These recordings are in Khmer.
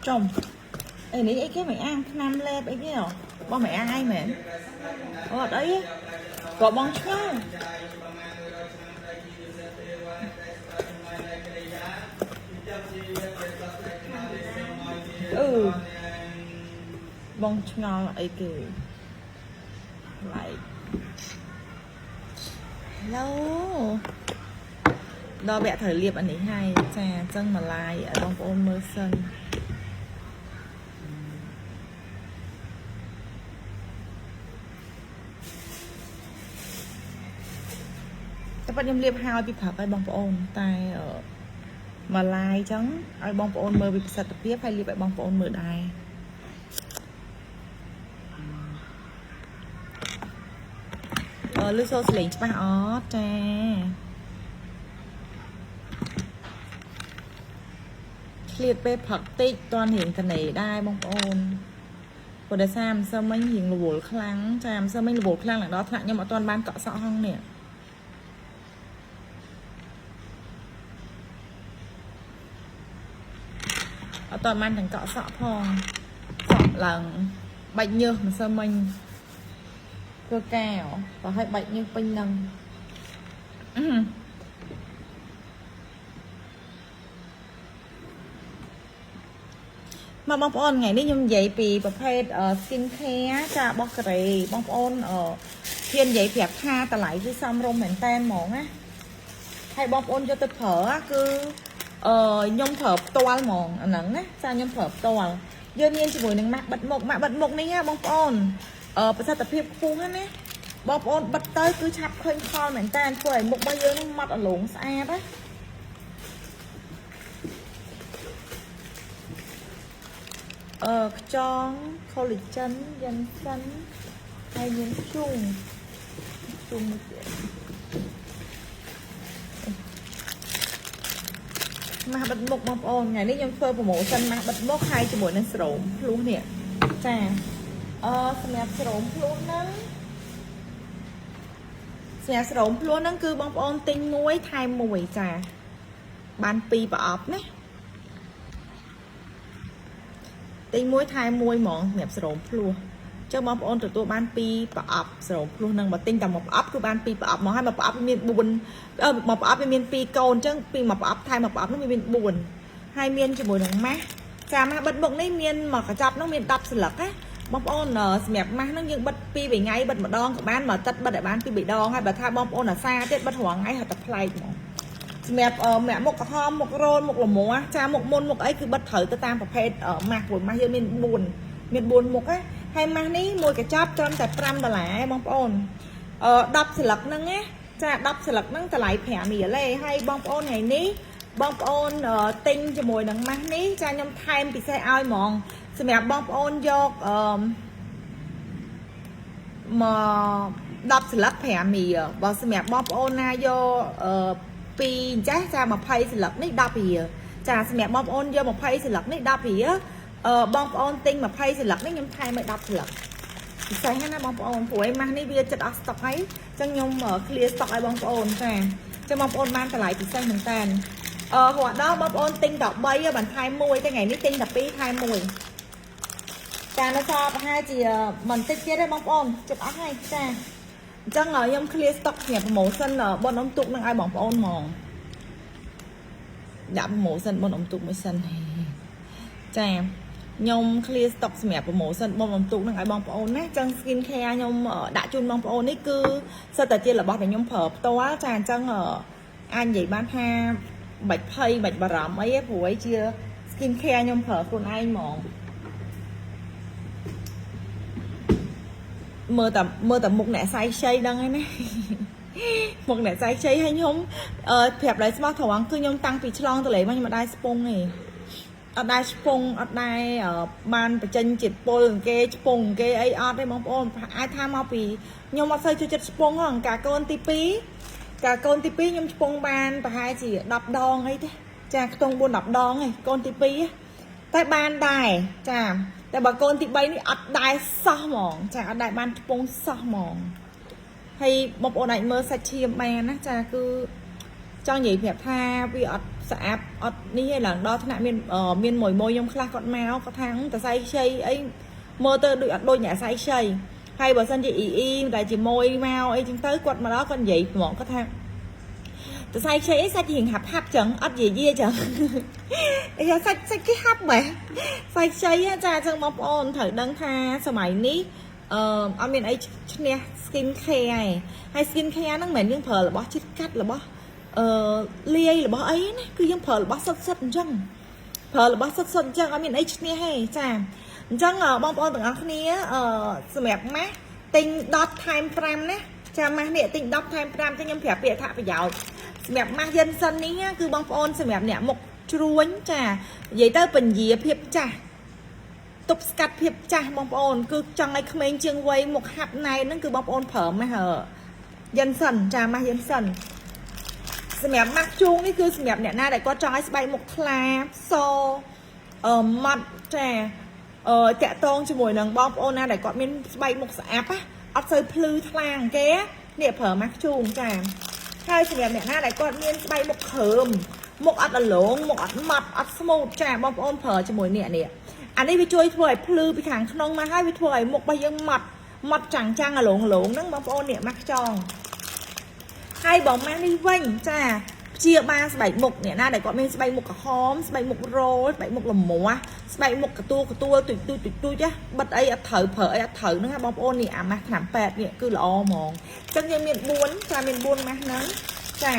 ចំអីនេះអីគេមិនអាងឆ្នាំលេបអីគេហ៎បងមិនអាងអីមែនអូអត់អីទេក៏បងឆ្ងល់អឺបងឆ្ងល់អីគេ like hello ដល់វគ្គត្រូវលាបអានេះហើយចាអញ្ចឹងមកឡាយឲ្យបងប្អូនមើលសិនតែប៉ុតខ្ញុំលាបហើយពីព្រឹកហើយបងប្អូនតែអឺមកឡាយអញ្ចឹងឲ្យបងប្អូនមើលពីប្រសិទ្ធភាពហើយលាបឲ្យបងប្អូនមើលដែរអឺលឺសូរសលេងច្បាស់អត់ចា ឆ្លៀតពេលផឹកតិចតន់រៀងតនេដែរបងប្អូនព្រោះដោយសារម្សិលមិញរៀងរវល់ខ្លាំងចាម្សិលមិញរវល់ខ្លាំងឡើងដល់ថ្នាក់ខ្ញុំអត់ទាន់បានកក់សក់ហងនេះអត់ទាន់បានទាំងកក់សក់ផងសក់ឡើងបាច់ញើសម្សិលមិញធ្វើកែវបើឲ្យបាច់ញើសពេញនឹងអឺ មកបងប្អូនថ្ងៃនេះខ្ញុំនិយាយពីប្រភេទ skin care ចារបស់កូរ៉េបងប្អូនអឺហ៊ាននិយាយប្រាប់ថាតម្លៃគឺសមរម្យមែនតែនហ្មងណាហើយបងប្អូនយកទៅប្រើគឺអឺខ្ញុំប្រើផ្ទាល់ហ្មងអាហ្នឹងណាចាខ្ញុំប្រើផ្ទាល់យើងមានជាមួយនឹងម៉ាស់បិទមុខម៉ាស់បិទមុខនេះណាបងប្អូនអឺប្រសិទ្ធភាពខ្ពស់ណាស់ណាបងប្អូនបិទទៅគឺឆាប់ឃើញផលមែនតែនធ្វើឲ្យមុខរបស់យើងនឹងម៉ត់អលងស្អាតណា អឺខ្យង collagen យ៉ាន់សិនហើយមានធ្យូងធ្យូងមួយទៀតម៉ាស់បិទមុខបងប្អូនថ្ងៃនេះខ្ញុំធ្វើ promotion ម៉ាស់បិទមុខហើយជាមួយនឹងស្រោមភ្លោះនេះចាអឺសម្រាប់ស្រោមភ្លោះហ្នឹងសម្រាប់ស្រោមភ្លោះហ្នឹងគឺបងប្អូនទិញមួយថែមមួយចាបានពីរប្រអប់ណា ទិញមួយថែមមួយហ្មងសម្រាប់ស្រោមភ្លោះអញ្ចឹងបងប្អូនទទួលបានពីរប្រអប់ស្រោមភ្លោះនឹងបើទិញតែមួយប្រអប់គឺបានពីរប្រអប់មកហើយមួយប្រអប់វាមាន4អឺមួយប្រអប់វាមាន2កូនអញ្ចឹងពីមួយប្រអប់ថែមមួយប្រអប់នោះវាមាន4ហើយមានជាមួយនឹងម៉ាស់ចាម៉ាស់បិទមុខនេះមានមកកញ្ចប់នោះមាន10សន្លឹកណាបងប្អូនសម្រាប់ម៉ាស់ហ្នឹងយើងបិទពីរថ្ងៃបិទម្ដងក៏បានមួយអាទិត្យបិទឲ្យបានពីរបីដងហើយបើថាបងប្អូនអាសាទៀតបិទរាល់ថ្ងៃហត់តែប្លែកហ្មង សម្រាប់មាក់មុខក្រហមមុខរោលមុខលមាស់ចាមុខមុនមុខអីគឺបិទត្រូវទៅតាមប្រភេទម៉ាស់ព្រោះម៉ាស់យើងមាន4មាន4មុខណាហើយម៉ាស់នេះមួយកញ្ចប់ត្រឹមតែ5ដុល្លារឯងបងប្អូនអឺ10ស្លឹកហ្នឹងណាចា10ស្លឹកហ្នឹងតម្លៃ5រៀលឯងហើយបងប្អូនថ្ងៃនេះបងប្អូនទិញជាមួយនឹងម៉ាស់នេះចាខ្ញុំថែមពិសេសឲ្យហ្មងសម្រាប់បងប្អូនយកអឺមក10ស្លឹក5រៀលបើសម្រាប់បងប្អូនណាយកអឺ ពីអញ្ចេះចា20សន្លឹកនេះ10រៀលចាសម្រាប់បងប្អូនយក20សន្លឹកនេះ10រៀលអឺបងប្អូនទិញ20សន្លឹកនេះខ្ញុំថែមឲ្យ10សន្លឹកពិសេសណាស់ណាបងប្អូនព្រោះឯម៉ាស់នេះវាចិត្តអស់ស្តុកហើយអញ្ចឹងខ្ញុំ clear stock ឲ្យបងប្អូនចាអញ្ចឹងបងប្អូនបានតម្លៃពិសេសមែនតើអឺព្រោះដល់បងប្អូនទិញតែ3បានថែម1តែថ្ងៃនេះទិញតែ2ថែម1ចានៅសល់ប្រហែលជាមិនតិចទៀតទេបងប្អូនចិត្តអស់ហើយចាអញ្ចឹងខ្ញុំ clear stock សម្រាប់ promotion បនអុំទូកនឹងឲ្យបងប្អូនហ្មងដាក់ promotion បនអុំទូកមួយសិនចាខ្ញុំ clear stock សម្រាប់ promotion បនអុំទូកនឹងឲ្យបងប្អូនណាចឹង skin care ខ្ញុំដាក់ជូនបងប្អូននេះគឺសិតតែជារបស់ដែលខ្ញុំប្រើផ្ទាល់ចាអញ្ចឹងអាចនិយាយបានថាមិនបាច់ភ័យមិនបាច់បារម្ភអីទេព្រោះអីជា skin care ខ្ញុំប្រើខ្លួនឯងហ្មងមើលតែមើលតែមុខអ្នកសាយខ្ចីដឹងហើយណា មុខអ្នកសាយខ្ចីហើយខ្ញុំអឺប្រាប់ដោយស្មោះត្រង់គឺខ្ញុំតាំងពីឆ្លងទលេមកខ្ញុំអត់ដែរស្ពងទេអត់ដែរស្ពងអត់ដែរបានបញ្ចេញជាតិពុលគេឆ្ពងគេអីអត់ទេបងប្អូនអាចថាមកពីខ្ញុំអត់សូវចូលចិត្តស្ពងហងកាកូនទី2កាកូនទី2ខ្ញុំឆ្ពងបានប្រហែលជា10ដងអីទេចាខ្ទង់4 10ដងឯងកូនទី2តែបានដែរចាតែបើកូនទី3នេះអត់ដែរសោះហ្មងចាអត់ដែរបានឆ្ពងសោះហ្មងហើយបងប្អូនអាចមើលសាច់ឈាមបានណាចាគឺចង់និយាយប្រាប់ថាវាអត់ ស្អាប់អត់នេះឯងឡើងដល់ថ្នាក់មានមានមួយមួយខ្ញុំខ្លះគាត់មកគាត់ថាតសៃខ្ចីអីមើលទៅដូចអត់ដូចអ្នកសៃខ្ចីហើយបើសិនជាអ៊ីអ៊ីដែលជាមួយមកអីចឹងទៅគាត់មកដល់គាត់និយាយហ្មងគាត់ថាតសៃខ្ចីអីសាច់រៀងហាប់ហាប់ចឹងអត់យាយាចឹងអីសាច់សាច់គេហាប់ម៉េះសាច់ខ្ចីចាចឹងបងប្អូនត្រូវដឹងថាសម័យនេះអឺអត់មានអីឈ្នះ skin care ឯងហើយ skin care ហ្នឹងមិនមែនយើងប្រើរបស់ជាតិកាត់របស់អឺលាយរបស់អីណាគឺយើងប្រើរបស់សុទ្ធសុទ្ធអញ្ចឹងប្រើរបស់សុទ្ធសុទ្ធអញ្ចឹងអត់មានអីឈ្នះទេចាអញ្ចឹងបងប្អូនទាំងអស់គ្នាអឺសម្រាប់ម៉ាស់ទិញ10ថែម5ណាចាម៉ាស់នេះទិញ10ថែម5ចឹងខ្ញុំប្រាប់ពីអត្ថប្រយោជន៍សម្រាប់ម៉ាស់យិនសិននេះគឺបងប្អូនសម្រាប់អ្នកមុខជ្រួញចានិយាយទៅពញាភាពចាស់ទប់ស្កាត់ភាពចាស់បងប្អូនគឺចង់ឲ្យក្មេងជាងវ័យមុខហាប់ណែនហ្នឹងគឺបងប្អូនប្រើម៉ាស់យិនសិនចាម៉ាស់យិនសិនសម្រាប់ម៉ាស់ជួងនេះគឺសម្រាប់អ្នកណាដែលគាត់ចង់ឲ្យស្បែកមុខថ្លាសអឺម៉ត់ចាអឺតាក់តងជាមួយនឹងបងប្អូនណាដែលគាត់មានស្បែកមុខស្អាប់អត់សូវភ្លឺថ្លាគេនេះប្រើម៉ាស់ជួងចាហើយសម្រាប់អ្នកណាដែលគាត់មានស្បែកមុខគ្រើមមុខអត់រលោងមុខអត់ម៉ត់អត់ smooth ចាបងប្អូនប្រើជាមួយនេះនេះអានេះវាជួយធ្វើឲ្យភ្លឺពីខាងក្នុងមកហើយវាធ្វើឲ្យមុខរបស់យើងម៉ត់ម៉ត់ចាំងចាំងរលោងរលោងហ្នឹងបងប្អូននេះម៉ាស់ខ្ចងហើយបងម៉ាស់នេះវិញចាព្យាបាលស្បែកមុខអ្នកណាដែលគាត់មានស្បែកមុខក្រហមស្បែកមុខរោលស្បែកមុខលមាស់ស្បែកមុខកទួលកទួលទុយទុយទុយទុយចាបិទអីអត់ត្រូវប្រើអីអត់ត្រូវហ្នឹងណាបងប្អូននេះអាម៉ាស់ថ្នាំពេទ្យនេះគឺល្អហ្មងអញ្ចឹងយើងមាន4ចាមាន4ម៉ាស់ហ្នឹងចា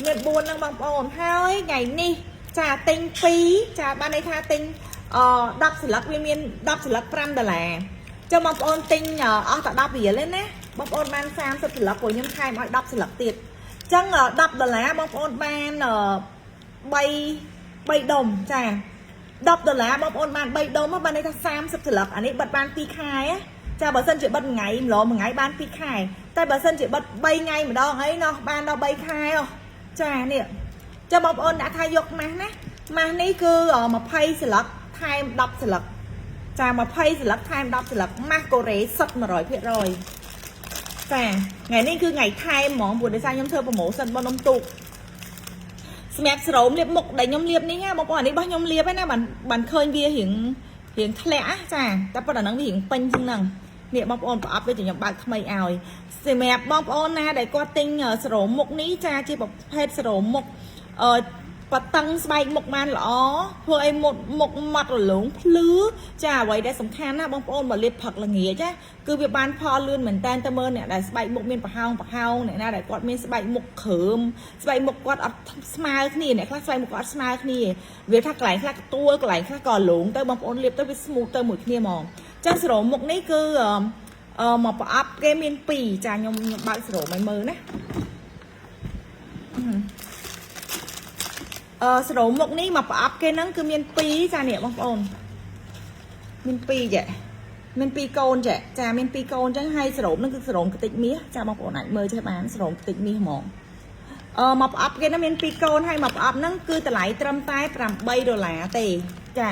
មាន4ហ្នឹងបងប្អូនហើយថ្ងៃនេះចាទិញ2ចាបានន័យថាទិញអ10សន្លឹកវាមាន10សន្លឹក5ដុល្លារចាំបងប្អូនទិញអស់តែ10រៀលទេណាបងប្អូនបាន30សន្លឹកព្រោះខ្ញុំថែមឲ្យ10សន្លឹកទៀតចឹង10ដុល្លារបងប្អូនបាន3 3ដុំចា10ដុល្លារបងប្អូនបាន3ដុំបានន័យថា30សន្លឹកអានេះបិទបាន2ខែចាបើសិនជាបិទមួយថ្ងៃម្លងមួយថ្ងៃបាន2ខែតែបើសិនជាបិទ3ថ្ងៃម្ដងអីណោះបានដល់3ខែហ៎ចានេះចាបងប្អូនដាក់ថាយកម៉ាស់ណាម៉ាស់នេះគឺ20សន្លឹកថែម10សន្លឹកចា20សន្លឹកថែម10សន្លឹកម៉ាស់កូរ៉េសុទ្ធ100%ចាថ្ងៃនេះគឺថ្ងៃថែមហ្មងព្រោះដោយសារខ្ញុំធ្វើ promotion របស់នំទូកសម្រាប់ស្រោមលាបមុខដែលខ្ញុំលាបនេះណាបងប្អូនអានេះរបស់ខ្ញុំលាបឯណាបានបានឃើញវារៀងរៀងធ្លាក់ចាតែប៉ុន្តែហ្នឹងវារៀងពេញជាងហ្នឹងនេះបងប្អូនប្រអប់វាខ្ញុំបើកថ្មីឲ្យសម្រាប់បងប្អូនណាដែលគាត់ទិញស្រោមមុខនេះចាជាប្រភេទស្រោមមុខអឺបតឹងស្បែកមុខបានល្អធ្វើឲ្យមុខមុខម៉ត់រលោងភ្លឺចាអ្វីដែលសំខាន់ណាបងប្អូនបើលាបផឹកល្ងាចចាគឺវាបានផលលឿនមែនតើទៅមើលអ្នកដែលស្បែកមុខមានប្រហោងប្រហោងអ្នកណាដែលគាត់មានស្បែកមុខគ្រើមស្បែកមុខគាត់អត់ស្មើគ្នាអ្នកខ្លះស្បែកមុខគាត់អត់ស្មើគ្នាវាថាកន្លែងខ្លះកទួលកន្លែងខ្លះក៏លងទៅបងប្អូនលាបទៅវា smooth ទៅមួយគ្នាហ្មងចឹងស្រោមមុខនេះគឺអឺមកប្រអប់គេមាន2ចាខ្ញុំខ្ញុំបើកស្រោមឲ្យមើលណាអឺស្រោមមុខនេះមកប្រអប់គេហ្នឹងគឺមាន2ចានេះបងប្អូនមាន2ចាមាន2កូនចាចាមាន2កូនអញ្ចឹងហើយស្រោមហ្នឹងគឺស្រោមកតិចមាសចាបងប្អូនអាចមើលចេះបានស្រោមកតិចមាសហ្មងអឺមកប្រអប់គេហ្នឹងមាន2កូនហើយមកប្រអប់ហ្នឹងគឺតម្លៃត្រឹមតែ8ដុល្លារទេចា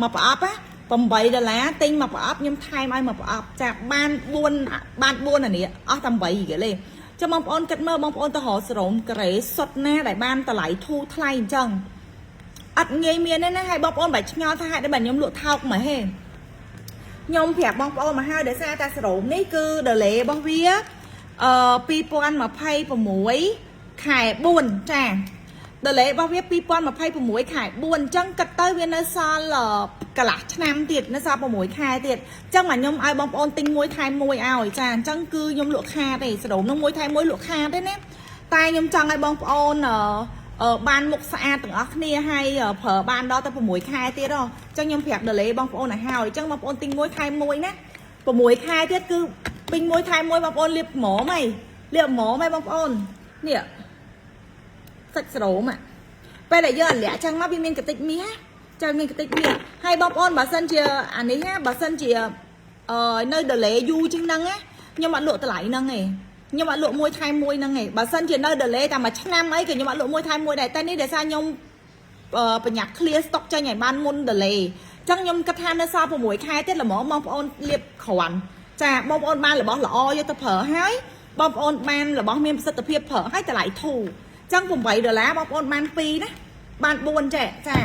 មកប្រអប់ណា8ដុល្លារទិញមកប្រអប់ខ្ញុំថែមឲ្យមកប្រអប់ចាបាន4បាន4អានេះអស់តែ8គេលេចាំបងប្អូនគិតមើលបងប្អូនទៅរកស្រោមក៉េសុតណាដែលបានតម្លៃធូរថ្លៃអញ្ចឹងអត់ងាយមានទេណាហើយបងប្អូនបើឆ្ងល់ថាហេតុអីបានខ្ញុំលក់ថោកមកហេខ្ញុំប្រាប់បងប្អូនមកហើយដោយសារតែស្រោមនេះគឺដលេរបស់វាអឺ2026ខែ4ចាដលេរបស់វា2026ខែ4អញ្ចឹងគិតទៅវានៅសល់កន្លះឆ្នាំទៀតនៅសល់6ខែទៀតអញ្ចឹងមកខ្ញុំឲ្យបងប្អូនទិញមួយថែមមួយឲ្យចាអញ្ចឹងគឺខ្ញុំលក់ខាតទេស្រោមនឹងមួយថែមមួយលក់ខាតទេណាតែខ្ញុំចង់ឲ្យបងប្អូនអឺបានមុខស្អាតទាំងអស់គ្នាហើយប្រើបានដល់ទៅ6ខែទៀតហ៎អញ្ចឹងខ្ញុំប្រាប់ដលេបងប្អូនឲ្យហើយអញ្ចឹងបងប្អូនទិញមួយថែមមួយណា6ខែទៀតគឺពេញមួយថែមមួយបងប្អូនលាបហ្មងហីលាបហ្មងហីបងប្អូននេះសាច់ស្រោមពេលដែលយើងអាលាក់ចឹងមកវាមានកតិចមាសចាមានកតិចមាសហើយបងប្អូនបើសិនជាអានេះណាបើសិនជាអឺនៅដលេយូរជាងហ្នឹងណាខ្ញុំអត់លក់តម្លៃហ្នឹងទេខ្ញុំអត់លក់មួយថែមមួយហ្នឹងទេបើសិនជានៅដលេតែមួយឆ្នាំអីក៏ខ្ញុំអត់លក់មួយថែមមួយដែរតែនេះដោយសារខ្ញុំប្រញាប់ clear stock ចេញឲ្យបានមុនដលេអញ្ចឹងខ្ញុំគិតថានៅសល់6ខែទៀតល្មមបងប្អូនលាបគ្រាន់ចាបងប្អូនបានរបស់ល្អយកទៅប្រើហើយបងប្អូនបានរបស់មានប្រសិទ្ធភាពប្រើហើយតម្លៃធូរអញ្ចឹង8ដុល្លារបងប្អូនបាន2ណា បាន4ចេះចា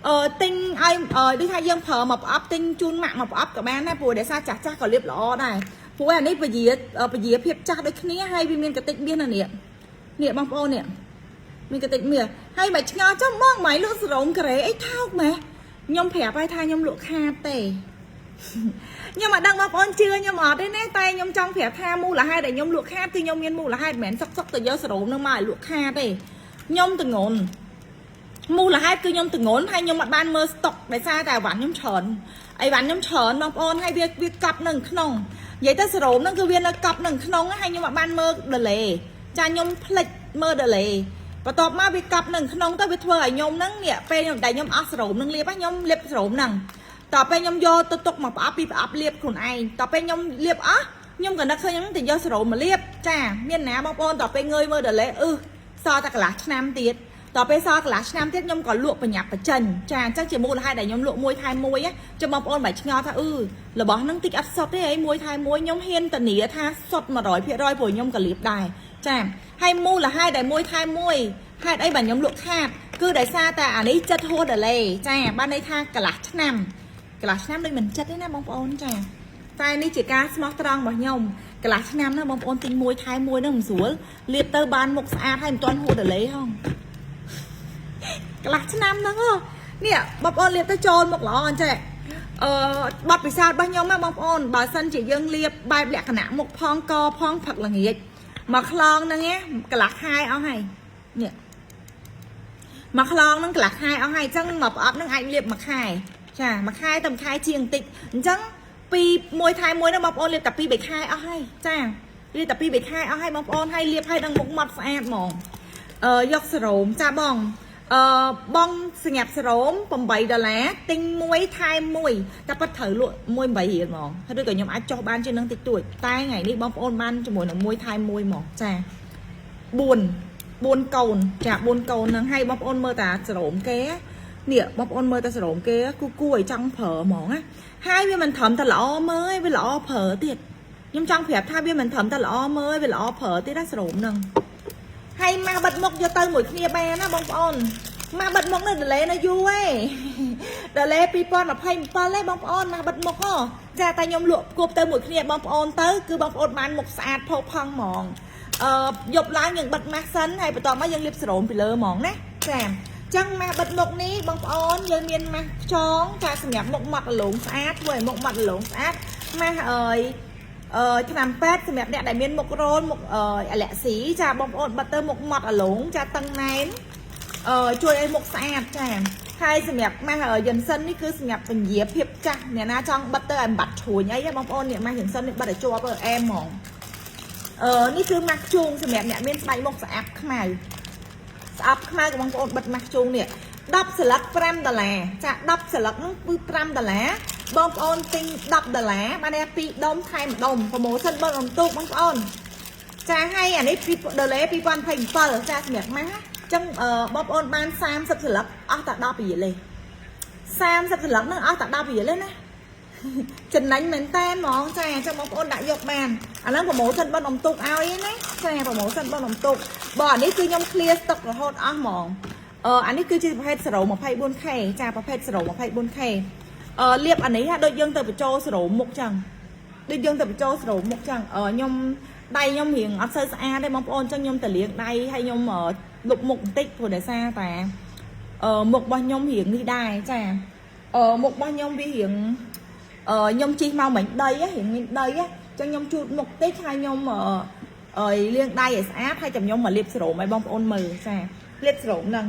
អឺទិញឲ្យដូចថាយើងប្រើមកប្រអប់ទិញជូនម៉ាក់មកប្រអប់ក៏បានដែរព្រោះដោយសារចាស់ចាស់ក៏លាបល្អដែរព្រោះអានេះពជាពជាភាពចាស់ដូចគ្នាហើយវាមានកតិចមាសនៅនេះនេះបងប្អូននេះមានកតិចមាសហើយមិនឆ្ងល់ចុះបងមិនលក់សរោមការ៉េអីថោកម៉េះខ្ញុំប្រាប់ឲ្យថាខ្ញុំលក់ខាតទេខ្ញុំអត់ដឹងបងប្អូនជឿខ្ញុំអត់ទេណាតែខ្ញុំចង់ប្រាប់ថាមូលហេតុដែលខ្ញុំលក់ខាតគឺខ្ញុំមានមូលហេតុមិនមែនសុកសុកទៅយកសរោមនឹងមកឲ្យលក់ខាតទេខ្ញុំតងន់មូលហេតុគឺខ្ញុំតងន់ហើយខ្ញុំអត់បានមើលស្តុកដោយសារតែអីវ៉ាន់ខ្ញុំច្រើនអីវ៉ាន់ខ្ញុំច្រើនបងប្អូនហើយវាវាកប់នៅក្នុងនិយាយទៅសរោមហ្នឹងគឺវានៅកប់នៅក្នុងហើយខ្ញុំអត់បានមើលដលេចាខ្ញុំភ្លេចមើលដលេបន្ទាប់មកវាកប់នៅក្នុងទៅវាធ្វើឲ្យខ្ញុំហ្នឹងនេះពេលខ្ញុំតែខ្ញុំអស់សរោមហ្នឹងលាបខ្ញុំលាបសរោមហ្នឹងតទៅពេលខ្ញុំយកទៅទុកមកប្រអប់ពីប្រអប់លាបខ្លួនឯងតទៅពេលខ្ញុំលាបអស់ខ្ញុំក៏នឹកឃើញហ្នឹងទៅយកសរោមមកលាបចាមានណាបងប្អូនតទៅពេលងើយមើលដលេអឺសល់តែកន្លះឆ្នាំទៀតតទៅពេលសល់កន្លះឆ្នាំទៀតខ្ញុំក៏លក់បញ្ញាប់បញ្ចេញចាអញ្ចឹងជាមូលហេតុដែលខ្ញុំលក់មួយថែមមួយចាំបងប្អូនបើឆ្ងល់ថាអឺរបស់ហ្នឹងតិចអត់សុទ្ធទេអីមួយថែមមួយខ្ញុំហ៊ានធានាថាសុទ្ធ100%ព្រោះខ្ញុំក៏លាបដែរចាហើយមូលហេតុដែលមួយថែមមួយហេតុអីបាទខ្ញុំលក់ខាតគឺដោយសារតែអានេះចិត្តហួសដលេចាបានន័យថាកន្លះឆ្នាំកន្លះឆ្នាំដូចមិនចិត្តទេណាបងប្អូនចាតែនេះជាការស្មោះត្រង់របស់ខ្ញុំកន្លះឆ្នាំណាបងប្អូនទិញមួយថែមមួយហ្នឹងមិនស្រួលលាបទៅបានមុខស្អាតហើយមិនទាន់ហួសដលេហងកន្លះឆ្នាំហ្នឹងហ៎នេះបងប្អូនលាបទៅចូលមុខល្អអញ្ចឹងអឺបတ်ពិសោធន៍របស់ខ្ញុំណាបងប្អូនបើសិនជាយើងលាបបែបលក្ខណៈមុខផងកផងផឹកល្ងាចមកខ្លងហ្នឹងណាកន្លះខែអស់ហើយនេះមកខ្លងហ្នឹងកន្លះខែអស់ហើយអញ្ចឹងមកប្រអប់ហ្នឹងអាចលាបមួយខែចាមួយខែទៅមួយខែជាងបន្តិចអញ្ចឹងពីមួយថែមួយហ្នឹងបងប្អូនលាបតែពីរបីខែអស់ហើយចាលាបតែពីរបីខែអស់ហើយបងប្អូនហើយលាបឲ្យដល់មុខមាត់ស្អាតហ្មងអឺយកសរោមចាបងអឺបងសញ្ញាប់សរោម8ដុល្លារទិញមួយថែមមួយតែប៉ិតត្រូវលក់មួយ8រៀលហ្មងហើយឬក៏ខ្ញុំអាចចុះបានជាងនឹងតិចតួចតែថ្ងៃនេះបងប្អូនបានជាមួយនឹងមួយថែមមួយហ្មងចា4 4កូនចា4កូនហ្នឹងហើយបងប្អូនមើលតាសរោមគេនេះបងប្អូនមើលតាសរោមគេគូគួរឲ្យចង់ប្រើហ្មងណាហើយវាមិនត្រឹមតែល្អមើលទេវាល្អប្រើទៀតខ្ញុំចង់ប្រាប់ថាវាមិនត្រឹមតែល្អមើលវាល្អប្រើទៀតណាសរោមហ្នឹងហើយម៉ាស់បិទមុខយកទៅមួយគ្នាបានណាបងប្អូនម៉ាស់បិទមុខនៅដលេនៅយូរឯងដលេ2027ឯងបងប្អូនម៉ាស់បិទមុខហ៎ចាតែខ្ញុំលក់គប់ទៅមួយគ្នាបងប្អូនទៅគឺបងប្អូនបានមុខស្អាតផូរផង់ហ្មងអឺយប់ឡើងយើងបិទម៉ាស់សិនហើយបន្ទាប់មកយើងលាបសេរ៉ូមពីលើហ្មងណាចាចឹងម៉ាស់បិទមុខនេះបងប្អូនយើងមានម៉ាស់ខ្យងចាសម្រាប់មុខមាត់រលោងស្អាតធ្វើឲ្យមុខមាត់រលោងស្អាតម៉ាស់អើយអឺឆ្នាំពេទ្យសម្រាប់អ្នកដែលមានមុខរោលមុខអអាឡែស៊ីចាបងប្អូនបិទទៅមុខមាត់អាឡងចាតឹងណែនអឺជួយឲ្យមុខស្អាតចាហើយសម្រាប់ម៉ាស់យិនសិននេះគឺសម្រាប់ពញាភាពចាស់អ្នកណាចង់បិទទៅឲ្យបាត់ជ្រួញអីបងប្អូននេះម៉ាស់យិនសិននេះបិទឲ្យជាប់អែមហ្មងអឺនេះគឺម៉ាស់ជូងសម្រាប់អ្នកមានស្បែកមុខស្អាតខ្មៅស្អប់ខ្មៅក៏បងប្អូនបិទម៉ាស់ជូងនេះ10ស្លឹក5ដុល្លារចា10ស្លឹកហ្នឹងគឺ5ដុល្លារបងប្អូនទិញ10ដុល្លារបានតែ2ដុំថែម1ដុំpromotion បងរំទូកបងប្អូនចាហើយអានេះពីដុល្លារ2027ចាសម្រាប់ម៉ាស់អញ្ចឹងបងប្អូនបាន30ស្លឹកអស់តែ10រៀលទេ30ស្លឹកហ្នឹងអស់តែ10រៀលទេណាចំណេញមែនតើហ្មងចាអញ្ចឹងបងប្អូនដាក់យកបានអាហ្នឹង promotion បងរំទូកឲ្យណាចា promotion បងរំទូកបើអានេះគឺខ្ញុំ clear stock រហូតអស់ហ្មងអឺអានេះគឺជាប្រភេទសេរ៉ូម 24K ចាប្រភេទសេរ៉ូម 24K អឺលាបអានេះដូចយើងទៅបញ្ចូលសេរ៉ូមមុខចឹងដូចយើងទៅបញ្ចូលសេរ៉ូមមុខចឹងអឺខ្ញុំដៃខ្ញុំរៀងអត់សូវស្អាតទេបងប្អូនចឹងខ្ញុំទៅលាងដៃហើយខ្ញុំលុបមុខបន្តិចព្រោះដោយសារតែអឺមុខរបស់ខ្ញុំរៀងនេះដែរចាអឺមុខរបស់ខ្ញុំវារៀងអឺខ្ញុំជិះមកមិញដីរៀងមានដីចឹងខ្ញុំជូតមុខតិចហើយខ្ញុំអឺលាងដៃឲ្យស្អាតហើយចាំខ្ញុំមកលាបសេរ៉ូមឲ្យបងប្អូនមើលចាលាបសេរ៉ូមហ្នឹង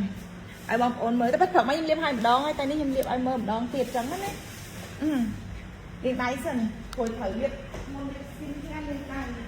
ឲ្យបងប្អូនមើលតែព្រឹកមកខ្ញុំលាបឲ្យម្ដងហើយតែនេះខ្ញុំលាបឲ្យមើលម្ដងទៀតចឹងណាអឺលាងដៃសិនព្រោះត្រូវលាបមុនលាប skin care លាងដៃ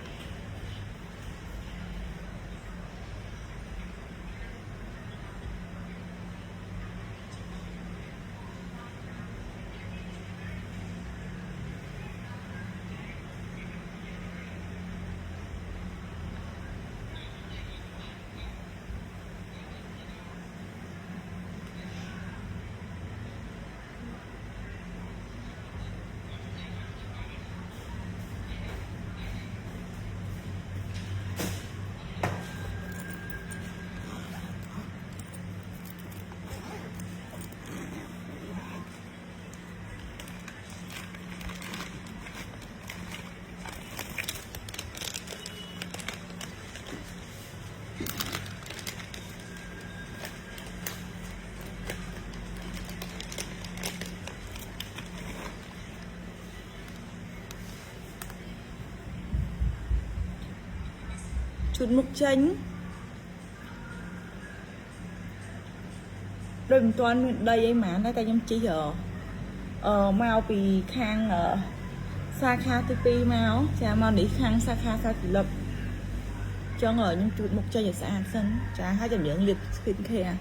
ជូតមុខចេញដូចមិនទាន់មានដីអីហ្មងតែខ្ញុំជិះអឺមកពីខាងសាខាទី2មកចាមកនេះខាងសាខាសាទិលឹកចឹងខ្ញុំជូតមុខចេញឲ្យស្អាតសិនចាហើយចាំយើងលាប skin care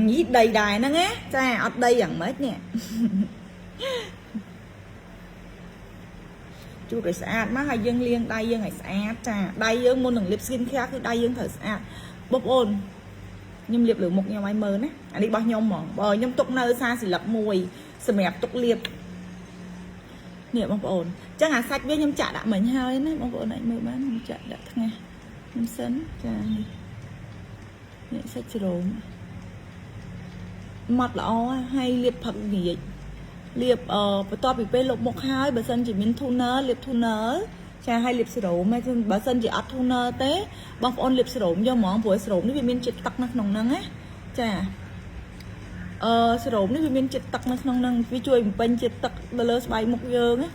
ញីដីដែរហ្នឹងណាចាអត់ដីយ៉ាងម៉េចនេះជូតឲ្យស្អាតមកហើយយើងលាងដៃយើងឲ្យស្អាតចាដៃយើងមុននឹងលាប skin care គឺដៃយើងត្រូវស្អាតបងប្អូនខ្ញុំលាបលើមុខខ្ញុំឲ្យមើលណាអានេះរបស់ខ្ញុំហ្មងបើខ្ញុំទុកនៅសាសិលឹកមួយសម្រាប់ទុកលាបនេះបងប្អូនអញ្ចឹងអាសាច់វាខ្ញុំចាក់ដាក់មិញហើយណាបងប្អូនអាចមើលបានខ្ញុំចាក់ដាក់ថ្ងាសខ្ញុំសិនចានេះនេះសាច់ជ្រោមម៉ត់ល្អហើយលាបផឹកងាយលាបអឺបន្ទាប់ពីពេលលុបមុខហើយបើសិនជាមាន toner លាប toner ចាឲ្យលាបសេរ៉ូមហើយបើសិនជាអត់ toner ទេបងប្អូនលាបសេរ៉ូមយកហ្មងព្រោះសេរ៉ូមនេះវាមានជាតិទឹកនៅក្នុងហ្នឹងណាចាអឺសេរ៉ូមនេះវាមានជាតិទឹកនៅក្នុងហ្នឹងវាជួយបំពេញជាតិទឹកទៅលើស្បែកមុខយើងណា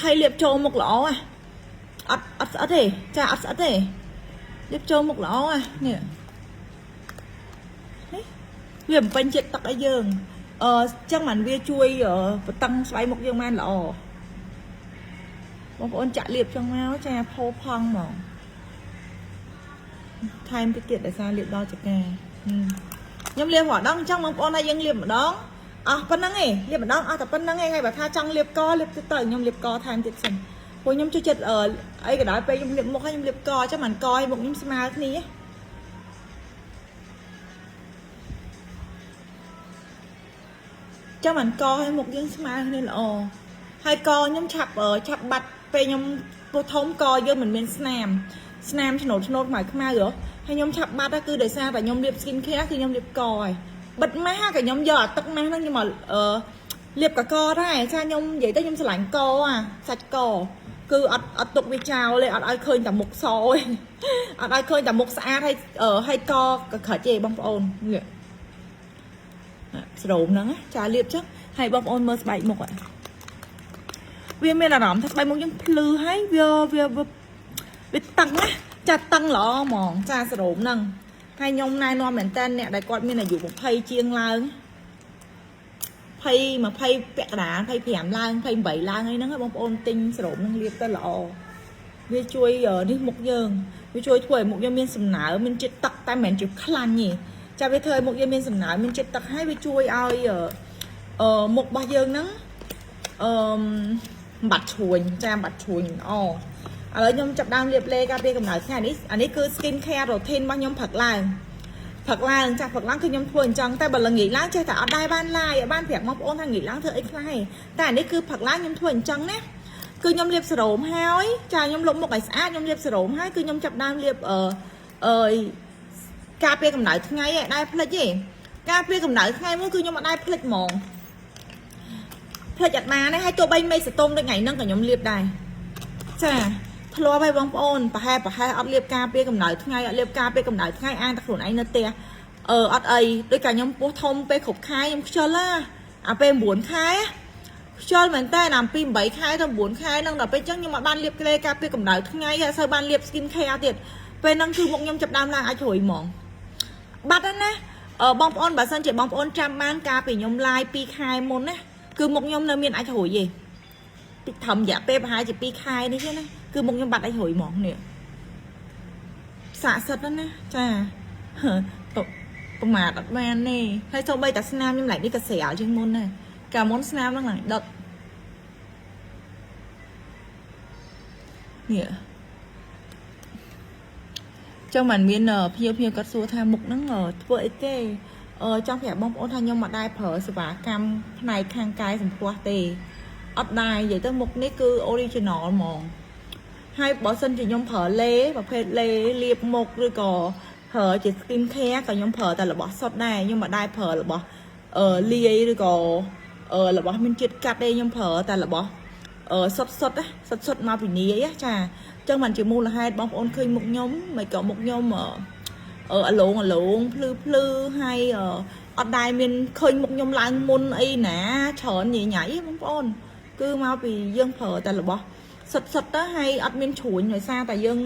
ហើយលាបចូលមុខល្អហ่ะអត់អត់ស្អិតទេចាអត់ស្អិតទេលាបចូលមុខល្អហ่ะនេះវាបំពេញជាតិទឹកឲ្យយើងអឺចឹងបានវាជួយបតឹងស្បែកមុខយើងបានល្អបងប្អូនចាក់លាបចឹងមកចាផោផង់ហ្មងថែមតិចទៀតដោយសារលាបដល់ចកាខ្ញុំលាបរាល់ដងអញ្ចឹងបងប្អូនថាយើងលាបម្ដងអស់ប៉ុណ្្នឹងឯងលាបម្ដងអស់តែប៉ុណ្្នឹងឯងហើយបើថាចង់លាបកលាបទៀតទៅខ្ញុំលាបកថែមទៀតសិនព្រោះខ្ញុំជួយចិត្តអីក៏ដោយពេលខ្ញុំលាបមុខហើយខ្ញុំលាបកអញ្ចឹងមិនកឲ្យមុខខ្ញុំស្មើគ្នាចាំមិនកឲ្យមុខយើងស្មើគ្នាល្អហើយកខ្ញុំឆាប់ឆាប់បាត់ពេលខ្ញុំពោះធំកយើងមិនមានស្នាមស្នាមឆ្នោតឆ្នោតខ្មៅខ្មៅហ៎ហើយខ្ញុំឆាប់បាត់គឺដោយសារតែខ្ញុំលាប skin care គឺខ្ញុំលាបកហើយបិទម៉ាស់ក៏ខ្ញុំយកអាទឹកម៉ាស់ហ្នឹងខ្ញុំមកអឺលាបកកដែរចាខ្ញុំនិយាយទៅខ្ញុំស្រឡាញ់កអាសាច់កគឺអត់អត់ទុកវាចោលទេអត់ឲ្យឃើញតែមុខសទេអត់ឲ្យឃើញតែមុខស្អាតហើយហើយកកក្រិចទេបងប្អូននេះស្រោមហ្នឹងចាលាបចឹងហើយបងប្អូនមើលស្បែកមុខវាមានអារម្មណ៍ថាស្បែកមុខយើងភ្លឺហើយវាវាវាតឹងណាចាតឹងល្អហ្មងចាសរោមហ្នឹងហើយខ្ញុំណែនាំមែនតើអ្នកដែលគាត់មានអាយុ20ជាងឡើង20 20ពាក់កណ្ដាល25ឡើង28ឡើងអីហ្នឹងបងប្អូនទិញសរោមហ្នឹងលាបទៅល្អវាជួយនេះមុខយើងវាជួយធ្វើឲ្យមុខយើងមានសំណើមមានជាតិទឹកតែមិនមែនជាខ្លាញ់ទេចាវាធ្វើឲ្យមុខយើងមានសំណើមមានជាតិទឹកហើយវាជួយឲ្យអឺមុខរបស់យើងហ្នឹងអឺបាត់ឈួញចាបាត់ឈួញល្អឥឡូវខ្ញុំចាប់ដើមលាបលេការពារកម្ដៅថ្ងៃនេះអានេះគឺ skin care routine របស់ខ្ញុំផឹកឡើងផឹកឡើងចាស់ផឹកឡើងគឺខ្ញុំធ្វើអញ្ចឹងតែបើល្ងាចឡើងចេះតែអត់ដែរបានឡាយបានប្រាប់បងប្អូនថាល្ងាចឡើងធ្វើអីខ្លះទេតែអានេះគឺផឹកឡើងខ្ញុំធ្វើអញ្ចឹងណាគឺខ្ញុំលាបសេរ៉ូមហើយចាខ្ញុំលុបមុខឲ្យស្អាតខ្ញុំលាបសេរ៉ូមហើយគឺខ្ញុំចាប់ដើមលាបអឺអឺការពារកម្ដៅថ្ងៃឯងដែរភ្លេចទេការពារកម្ដៅថ្ងៃមួយគឺខ្ញុំអត់ដែរភ្លេចហ្មងភ្លេចអត់បានទេហើយទោះបីមេសតុំដូចថ្ងៃហ្នឹងក៏ខ្ញុំលាបដែរចាធ្លាប់ហើយបងប្អូនប្រហែលប្រហែលអត់លាបការពារកម្ដៅថ្ងៃអត់លាបការពារកម្ដៅថ្ងៃអានតែខ្លួនឯងនៅផ្ទះអឺអត់អីដូចកាខ្ញុំពោះធំពេលគ្រប់ខែខ្ញុំខ្ជិលណាអាពេល9ខែខ្ជិលមែនតើអាពី8ខែទៅ9ខែហ្នឹងដល់ពេលអញ្ចឹងខ្ញុំអត់បានលាបក្រែការពារកម្ដៅថ្ងៃហើយអត់សូវបានលាប skin care ទៀតពេលហ្នឹងគឺមុខខ្ញុំចាប់ដើមឡើងអាចជ្រុយហ្មងបាត់ហើយណាអឺបងប្អូនបើសិនជាបងប្អូនចាំបានកាលពីខ្ញុំ live 2ខែមុនណាគឺមុខខ្ញុំនៅមានអាចជ្រុយទេតិចធំរយៈពេលប្រហែលជា2ខែនេះទេណាគឺមុខខ្ញុំបាត់អាចជ្រុយហ្មងនេះសាកសិតណាចាតប្រមាថអត់បានទេហើយសូម្បីតែស្នាមខ្ញុំឡើងនេះក៏ស្រាលជាងមុនដែរកាលមុនស្នាមហ្នឹងឡើងដុតនេះចឹងមិនមានភ្ញៀវភ្ញៀវគាត់សួរថាមុខហ្នឹងធ្វើអីគេអឺចង់ប្រាប់បងប្អូនថាខ្ញុំមិនដែរប្រើសេវាកម្មផ្នែកខាងកាយសម្ផស្សទេអត់ដែរនិយាយទៅមុខនេះគឺ original ហ្មងហើយបើសិនជាខ្ញុំប្រើលេប្រភេទលេលាបមុខឬក៏ប្រើជា skin care ក៏ខ្ញុំប្រើតែរបស់សុទ្ធដែរខ្ញុំមិនដែរប្រើរបស់អឺលាយឬក៏អឺរបស់មានជាតិកាត់ទេខ្ញុំប្រើតែរបស់អឺសុទ្ធសុទ្ធសុទ្ធសុទ្ធមកពីនាយចាអញ្ចឹងបានជាមូលហេតុបងប្អូនឃើញមុខខ្ញុំមិនក៏មុខខ្ញុំអឺអលងអលងភ្លឺភ្លឺហើយអត់ដែរមានឃើញមុខខ្ញុំឡើងមុនអីណាច្រើនញ៉ៃញ៉ៃបងប្អូនគឺមកពីយើងប្រើតែរបស់ សុតសុតទៅហើយអត់មានជ្រួញដោយសារតែយើង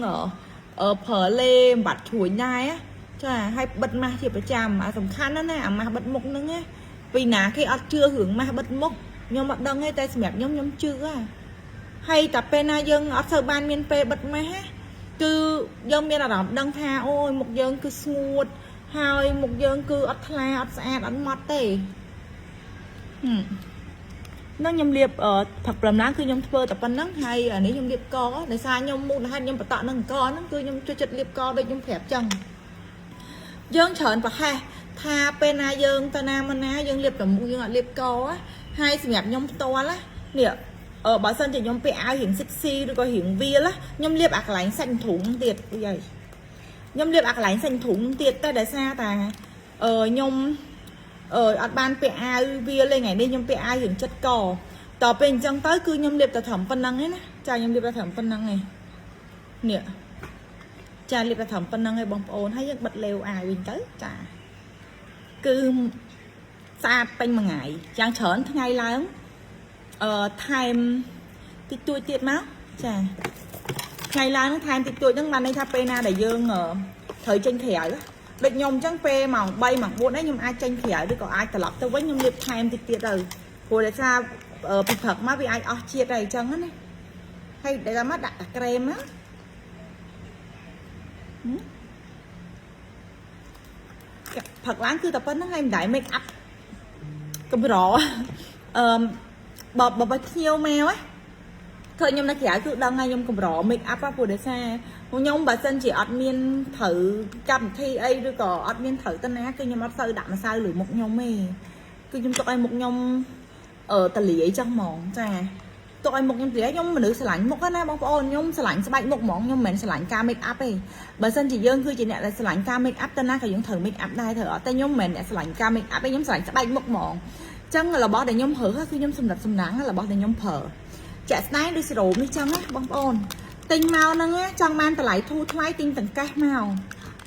អឺប្រើលេបំបាត់ជ្រួញដែរចាហើយបិទម៉ាស់ជាប្រចាំអាសំខាន់ណាស់ណាអាម៉ាស់បិទមុខហ្នឹងណាពីណាគេអត់ជឿរឿងម៉ាស់បិទមុខខ្ញុំអត់ដឹងទេតែសម្រាប់ខ្ញុំខ្ញុំជឿហ่ะហើយតែពេលណាយើងអត់សូវបានមានពេលបិទម៉ាស់គឺយើងមានអារម្មណ៍ដឹងថាអូយមុខយើងគឺស្ងួតហើយមុខយើងគឺអត់ថ្លាអត់ស្អាតអត់ម៉ត់ទេហឹម នឹងខ្ញុំលាបផឹកព្រឹមឡើងគឺខ្ញុំធ្វើតែប៉ុណ្្នឹងហើយអានេះខ្ញុំលាបកដោយសារខ្ញុំមូលហេតុខ្ញុំបន្តនឹងកហ្នឹងគឺខ្ញុំជួយចិត្តលាបកដូចខ្ញុំប្រាប់ចឹងយើងច្រើនប្រហែសថាពេលណាយើងទៅណាមកណាយើងលាបតែមុខយើងអត់លាបកហើយសម្រាប់ខ្ញុំផ្ទាល់ណានេះអឺបើសិនជាខ្ញុំពាក់អាវរៀង sexy ឬក៏រៀងវាលខ្ញុំលាបអាកន្លែងសាច់ធុងទៀតអីហើយខ្ញុំលាបអាកន្លែងសាច់ធុងទៀតតែដោយសារតាអឺខ្ញុំអឺអត់បានពាក់អាវវាលទេថ្ងៃនេះខ្ញុំពាក់អាវរៀងចិត្តកតទៅពេលអញ្ចឹងទៅគឺខ្ញុំលាបតែត្រឹមប៉ុណ្្នឹងឯណាចាខ្ញុំលាបតែត្រឹមប៉ុណ្្នឹងឯងនេះចាលាបតែត្រឹមប៉ុណ្្នឹងឯងបងប្អូនហើយយើងបិទលេវអាវវិញទៅចាគឺស្អាតពេញមួយថ្ងៃយ៉ាងច្រើនថ្ងៃឡើងអឺថែមតិចតួចទៀតមកចាថ្ងៃឡើងហ្នឹងថែមតិចតួចហ្នឹងបានន័យថាពេលណាដែលយើងត្រូវចេញក្រៅដូចខ្ញុំអញ្ចឹងពេលម៉ោង3ម៉ោង4នេះខ្ញុំអាចចេញក្រៅឬក៏អាចត្រឡប់ទៅវិញខ្ញុំលាបថែមតិចទៀតទៅព្រោះដោយសារពីព្រឹកមកវាអាចអស់ជាតិហើយអញ្ចឹងណាហើយដែលមកដាក់តាក្រែមមកផឹកឡើងគឺតែប៉ុណ្្នឹងហើយមិនដែរ make up កម្រអឺបើបើភ្ញៀវមកណាឃើញខ្ញុំនៅក្រៅគឺដឹងហើយខ្ញុំកម្រ make up ព្រោះដោយសារខ្ញុំបើសិនជាអត់មានត្រូវកម្មវិធីអីឬក៏អត់មានត្រូវទៅណាគឺខ្ញុំអត់សូវដាក់ម្សៅលើមុខខ្ញុំទេគឺខ្ញុំទុកឲ្យមុខខ្ញុំអឺតលាយចឹងហ្មងចាទុកឲ្យមុខខ្ញុំតលាយខ្ញុំមនុស្សស្រឡាញ់មុខណាបងប្អូនខ្ញុំស្រឡាញ់ស្បែកមុខហ្មងខ្ញុំមិនមែនស្រឡាញ់ការ make up ទេបើសិនជាយើងគឺជាអ្នកដែលស្រឡាញ់ការ make up ទៅណាក៏យើងត្រូវ make up ដែរត្រូវអត់តែខ្ញុំមិនមែនអ្នកស្រឡាញ់ការ make up ទេខ្ញុំស្រឡាញ់ស្បែកមុខហ្មងចឹងរបស់ដែលខ្ញុំរើសគឺខ្ញុំសម្រិតសំណាងរបស់ដែលខ្ញុំប្រើជាក់ស្ដែងដូចសេរ៉ូមនេះចឹងណាបងប្អូនទិញមកហ្នឹងចង់បានតម្លៃធូរថ្លៃទិញតង្កេះមក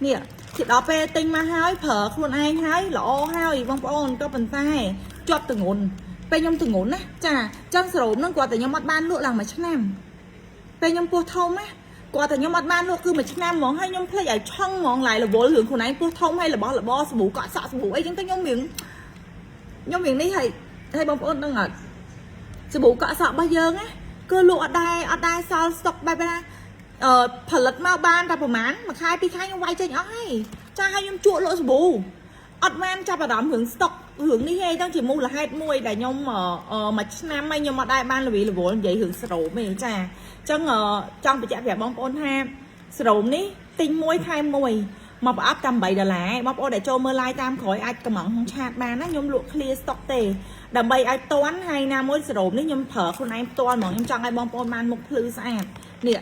នេះគេដល់ពេលទិញមកហើយប្រើខ្លួនឯងហើយល្អហើយបងប្អូនក៏ប៉ុន្តែជាប់ទងន់ពេលខ្ញុំទងន់ណាចាចឹងសេរ៉ូមហ្នឹងគាត់តែខ្ញុំអត់បានលក់ឡើងមួយឆ្នាំពេលខ្ញុំពោះធំណាគាត់តែខ្ញុំអត់បានលក់គឺមួយឆ្នាំហ្មងហើយខ្ញុំភ្លេចឲ្យឆឹងហ្មងឡាយរវល់រឿងខ្លួនឯងពោះធំហើយរបស់របរសាប៊ូកក់សក់សាប៊ូអីចឹងទៅខ្ញុំរៀងខ្ញុំរៀងនេះហើយហើយបងប្អូនដឹងអត់សាប៊ូកក់សក់របស់យើងណាគឺលក់អត់ដែរអត់ដែរសល់ស្តុកបែបណាអឺផលិតមកបានតែប្រហែលមួយខែពីរខែខ្ញុំវាយចេញអស់ហើយចាឲ្យខ្ញុំជក់លក់សាប៊ូអត់បានចាប់អារម្មណ៍រឿងស្តុករឿងនេះទេចឹងជាមូលហេតុមួយដែលខ្ញុំមួយឆ្នាំហើយខ្ញុំអត់ដែរបានលវីលវល់និយាយរឿងស្រោមទេចាអញ្ចឹងចង់បញ្ជាក់ប្រាប់បងប្អូនថាស្រោមនេះទិញមួយថែមមួយមកប្រអប់តែ8ដុល្លារបងប្អូនដែលចូលមើល live តាមក្រោយអាចកំងក្នុង chat បានណាខ្ញុំលក់ clear stock ទេដើម្បីឲ្យតន់ហើយណាមួយសេរ៉ូមនេះខ្ញុំប្រើខ្លួនឯងផ្ទាល់ហ្មងខ្ញុំចង់ឲ្យបងប្អូនបានមុខភ្លឺស្អាតនេះ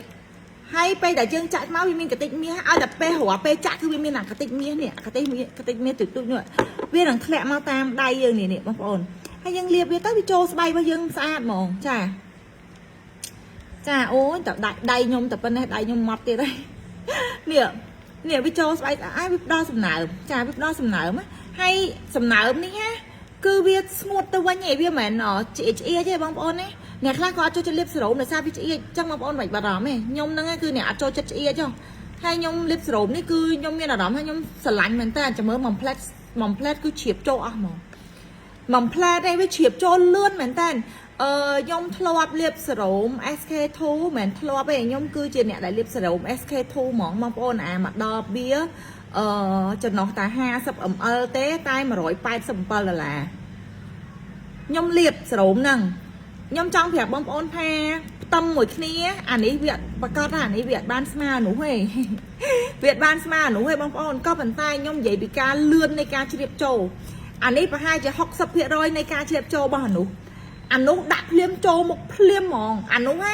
ហើយពេលដែលយើងចាក់មកវាមានកតិចមាសឲ្យតែពេលរាល់ពេលចាក់គឺវាមានអាកតិចមាសនេះអាកតិចមាសកតិចមាសទូចទូចនេះវានឹងធ្លាក់មកតាមដៃយើងនេះនេះបងប្អូនហើយយើងលាបវាទៅវាចូលស្បែករបស់យើងស្អាតហ្មងចាចាអូយតដៃដៃខ្ញុំតែប៉ុណ្ណេះដៃខ្ញុំម៉ត់ទៀតហើយនេះនេះវាចូលស្បែកស្អាតវាផ្ដល់សំណើមចាវាផ្ដល់សំណើមហើយសំណើមនេះណាគឺវាស្ងួតទៅវិញឯងវាមិនមែនឆ្អៀចឆ្អៀចទេបងប្អូនណាអ្នកខ្លះក៏អត់ចូលចិត្តលាបសេរ៉ូមដោយសារវាឆ្អៀចចឹងបងប្អូនមិនបារម្ភទេខ្ញុំហ្នឹងគឺអ្នកអត់ចូលចិត្តឆ្អៀចហ៎ហើយខ្ញុំលាបសេរ៉ូមនេះគឺខ្ញុំមានអារម្មណ៍ថាខ្ញុំស្រឡាញ់មែនតើចាំមើលមួយផ្លែតមួយផ្លែតគឺជ្រាបចូលអស់ហ្មងមួយផ្លែតឯងវាជ្រាបចូលលឿនមែនតើអឺខ្ញុំធ្លាប់លាបសេរ៉ូម SK2 មិនមែនធ្លាប់ទេខ្ញុំគឺជាអ្នកដែលលាបសេរ៉ូម SK2 ហ្មងបងប្អូនអាមកដល់វាអឺចំណុះតែ50 ml ទេតែ187ដុល្លារខ្ញុំលាបសេរ៉ូមហ្នឹងខ្ញុំចង់ប្រាប់បងប្អូនថាផ្ទឹមមួយគ្នាអានេះវាប្រកាសថាអានេះវាអត់បានស្មើនោះទេវាអត់បានស្មើនោះទេបងប្អូនក៏ប៉ុន្តែខ្ញុំនិយាយពីការលឿននៃការជ្រាបចូលអានេះប្រហែលជា60%នៃការជ្រាបចូលរបស់អានោះអានោះដាក់ភ្លាមចូលមុខភ្លាមហ្មងអានោះណា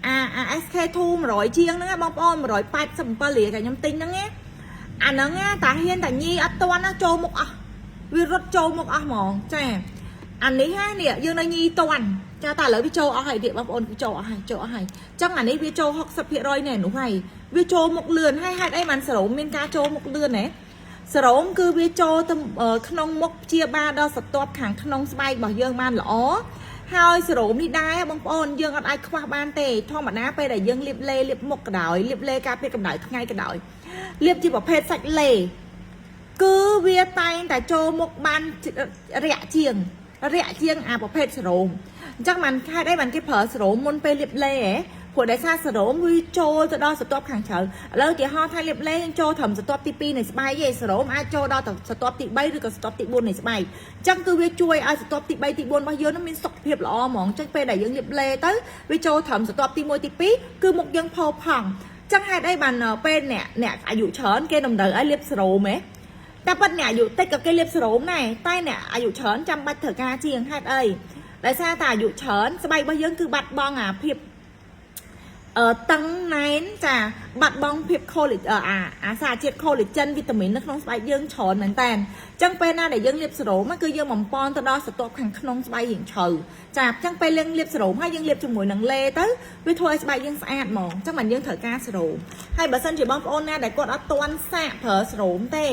អាអា SK2 100ជាងហ្នឹងបងប្អូន187រៀលតែខ្ញុំទិញហ្នឹងណាអាហ្នឹងណាតាហ៊ានតាញីអត់តន់ណាចូលមុខអស់វារត់ចូលមុខអស់ហ្មងចាអានេះណានេះយើងនៅញីតន់ចាតែឥឡូវវាចូលអស់ហើយទៀតបងប្អូនគឺចូលអស់ហើយចូលអស់ហើយអញ្ចឹងអានេះវាចូល60%ណែនោះហើយវាចូលមុខលឿនហើយហេតុអីបានសរោមមានការចូលមុខលឿនហ៎សរោមគឺវាចូលទៅក្នុងមុខព្យាបាលដល់សន្ទាប់ខាងក្នុងស្បែករបស់យើងបានល្អ ហើយសេរ៉ូមនេះដែរបងប្អូនយើងអត់អាចខ្វះបានទេធម្មតាពេលដែលយើងលាបលេលាបមុខក៏ដោយលាបលេការពារកម្ដៅថ្ងៃក៏ដោយលាបជាប្រភេទសាច់លេគឺវាតែងតែចូលមុខបានរាក់ជាងរាក់ជាងអាប្រភេទសេរ៉ូមអញ្ចឹងបានហេតុអីបានគេប្រើសេរ៉ូមមុនពេលលាបលេហ៎ព្រោះដោយសារសេរ៉ូមវាចូលទៅដល់ស្រទាប់ខាងជ្រៅឥឡូវឧទាហរណ៍ថាលាបលេយើងចូលត្រឹមស្រទាប់ទី2នៃស្បែកឯងសេរ៉ូមអាចចូលដល់ទៅស្រទាប់ទី3ឬក៏ស្រទាប់ទី4នៃស្បែកអញ្ចឹងគឺវាជួយឲ្យស្រទាប់ទី3ទី4របស់យើងនឹងមានសុខភាពល្អហ្មងអញ្ចឹងពេលដែលយើងលាបលេទៅវាចូលត្រឹមស្រទាប់ទី1ទី2គឺមុខយើងផោផង់អញ្ចឹងហេតុអីបានពេលអ្នកអ្នកអាយុច្រើនគេតម្រូវឲ្យលាបសេរ៉ូមហ៎តែប៉ិតអ្នកអាយុតិចក៏គេលាបសេរ៉ូមដែរតែអ្នកអាយុច្រើនចាំបាច់ត្រូវការជាងហេតុអីដោយសារតែអាយុច្រើនស្បែករបស់យើងគឺបាត់បង់អាភាព អឺតឹងណែនចាបាត់បង់ភាពអាអាសារជាតិ collagen វីតាមីននៅក្នុងស្បែកយើងច្រើនមែនតើអញ្ចឹងពេលណាដែលយើងលាបសេរ៉ូមគឺយើងបំពន់ទៅដល់ស្រទាប់ខាងក្នុងស្បែករៀងជ្រៅចាអញ្ចឹងពេលយើងលាបសេរ៉ូមហើយយើងលាបជាមួយនឹងលេទៅវាធ្វើឲ្យស្បែកយើងស្អាតហ្មងអញ្ចឹងបានយើងត្រូវការសេរ៉ូមហើយបើសិនជាបងប្អូនណាដែលគាត់អត់ទាន់សាកប្រើសេរ៉ូមទេ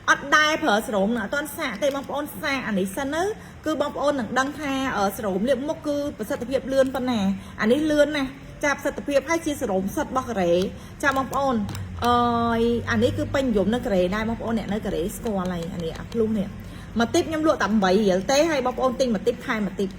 អត់ដែរប្រើសេរ៉ូមអត់ទាន់សាកទេបងប្អូនសាកអានេះសិនទៅគឺបងប្អូននឹងដឹងថាសេរ៉ូមលាបមុខគឺប្រសិទ្ធភាពលឿនប៉ុណ្ណាអានេះលឿនណាស់ចាប្រសិទ្ធភាពហើយជាសេរ៉ូមសុទ្ធរបស់កូរ៉េចាបងប្អូនអើយអានេះគឺពេញនិយមនៅកូរ៉េដែរបងប្អូនអ្នកនៅកូរ៉េស្គាល់ហើយអានេះអាភ្លុះនេះមួយទីបខ្ញុំលក់តែ8រៀលទេហើយបងប្អូនទិញមួយទីបថែមមួយទីប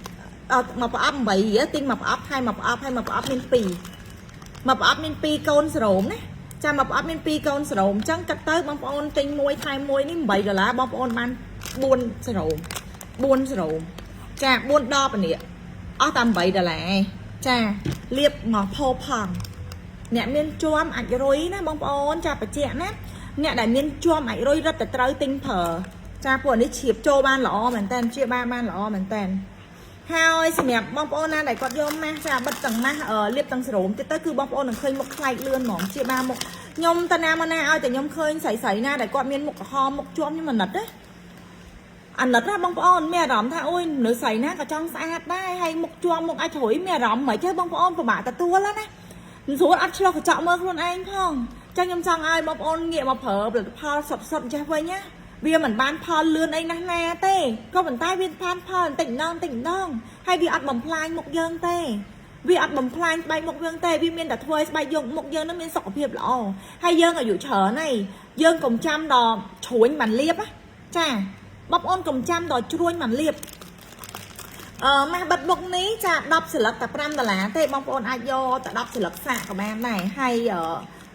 អត់មកប្រអប់8រៀលទិញមកប្រអប់ថែមមកប្រអប់ហើយមកប្រអប់មាន2មកប្រអប់មាន2កូនសេរ៉ូមណាចាមកប្រអប់មាន2កូនសេរ៉ូមអញ្ចឹងគិតទៅបងប្អូនទិញមួយថែមមួយនេះ8ដុល្លារបងប្អូនបាន4សេរ៉ូម4សេរ៉ូមចា4ដបនេះអស់តែ8ដុល្លារចាលាបមកផោផង់អ្នកមានជាំអាចរុយណាបងប្អូនចាបច្ចៈណាអ្នកដែលមានជាំអាចរុយរឹតតែត្រូវទិញប្រើចាពួកនេះជ្រាបចូលបានល្អមែនតើជាបានបានល្អមែនតើហើយសម្រាប់បងប្អូនណាដែលគាត់យកម៉ាស់ចាបិទទាំងម៉ាស់លាបទាំងសេរ៉ូមទៀតទៅគឺបងប្អូននឹងឃើញមុខខ្លែកលឿនហ្មងជាបានមុខខ្ញុំតាណាមកណាឲ្យតែខ្ញុំឃើញស្រីស្រីណាដែលគាត់មានមុខក្រហមមុខជាំខ្ញុំអាណិតណាអាណិតណាបងប្អូនមានអារម្មណ៍ថាអូយមនុស្សស្រីណាក៏ចង់ស្អាតដែរហើយមុខជាំមុខអាចជ្រុយមានអារម្មណ៍មិនទេបងប្អូនពិបាកទទួលណាមិនស្រួលអត់ឆ្លោះកញ្ចក់មើលខ្លួនឯងផងចឹងខ្ញុំចង់ឲ្យបងប្អូនងាកមកប្រើផលិតផលសុទ្ធសុទ្ធចេះវិញណាវាមិនបានផលលឿនអីណាស់ណាទេក៏ប៉ុន្តែវាបានផលបន្តិចម្ដងបន្តិចម្ដងហើយវាអត់បំផ្លាញមុខយើងទេវាអត់បំផ្លាញស្បែកមុខយើងទេវាមានតែធ្វើឲ្យស្បែកយើងមុខយើងនឹងមានសុខភាពល្អហើយយើងអាយុច្រើនហើយយើងកុំចាំដល់ជ្រួញបានលាបណាចាបងប្អូនកុំចាំដល់ជ្រួញបានលាបអឺម៉ាស់បិទមុខនេះចា10សន្លឹកតែ5ដុល្លារទេបងប្អូនអាចយកតែ10សន្លឹកសាកក៏បានដែរហើយ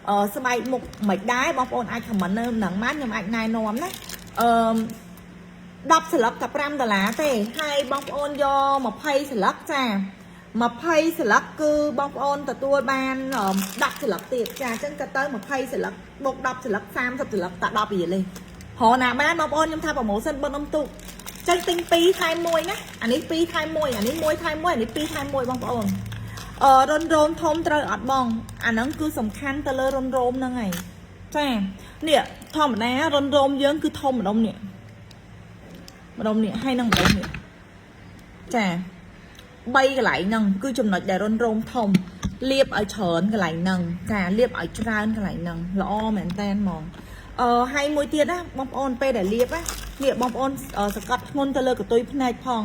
អឺស្បែកមុខមិនដែរបងប្អូនអាច comment នៅនឹងបានខ្ញុំអាចណែនាំណាអឺ10សន្លឹកតែ5ដុល្លារទេហើយបងប្អូនយក20សន្លឹកចា20សន្លឹកគឺបងប្អូនទទួលបាន10សន្លឹកទៀតចាអញ្ចឹងក៏ទៅ20សន្លឹកបូក10សន្លឹក30សន្លឹកតែ10រៀលទេរកណាបានបងប្អូនខ្ញុំថាpromotion បិទនំទូកចឹងទិញ2ថែម1ណាអានេះ2ថែម1អានេះ1ថែម1អានេះ2ថែម1បងប្អូនអឺរុនរោមធំត្រូវអត់បងអាហ្នឹងគឺសំខាន់ទៅលើរុនរោមហ្នឹងឯងចានេះធម្មតារុនរោមយើងគឺធំម្ដុំនេះម្ដុំនេះហើយនឹងម្ដុំនេះចា3កន្លែងហ្នឹងគឺចំណុចដែលរុនរោមធំលាបឲ្យច្រើនកន្លែងហ្នឹងចាលាបឲ្យច្រើនកន្លែងហ្នឹងល្អមែនតែនហ្មងអឺហើយមួយទៀតណាបងប្អូនពេលដែលលាបណានេះបងប្អូនសកត់ធ្ងន់ទៅលើកន្ទុយភ្នែកផង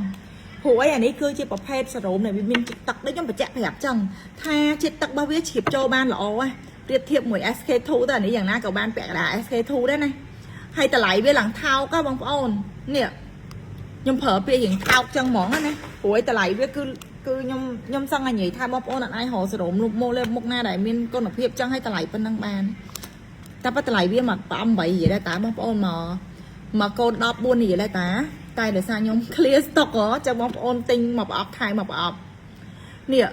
ព្រោះអីអានេះគឺជាប្រភេទសេរ៉ូមដែលវាមានជាតិទឹកដូចខ្ញុំបញ្ជាក់ប្រាប់ចឹងថាជាតិទឹករបស់វាជ្រាបចូលបានល្អណាប្រៀបធៀបមួយ SK2 ទៅអានេះយ៉ាងណាក៏បានពាក់កណ្ដាល SK2 ដែរណាហើយតម្លៃវាឡើងថោកហ៎បងប្អូននេះខ្ញុំប្រើពាក្យរៀងថោកចឹងហ្មងណាព្រោះឯតម្លៃវាគឺគឺខ្ញុំខ្ញុំសឹងឲ្យនិយាយថាបងប្អូនអត់អាចរកសេរ៉ូមមកលេបមុខណាដែលមានគុណភាពចឹងឲ្យតម្លៃប៉ុណ្ណឹងបានតែប៉ុន្តែតម្លៃវាមក8រៀលដែរតាបងប្អូនមកមកកូន14រៀលដែរតាតែដោយសារខ្ញុំ clear stock ហ៎ចាំបងប្អូនទិញមកប្រអប់ថែមមកប្រអប់នេះ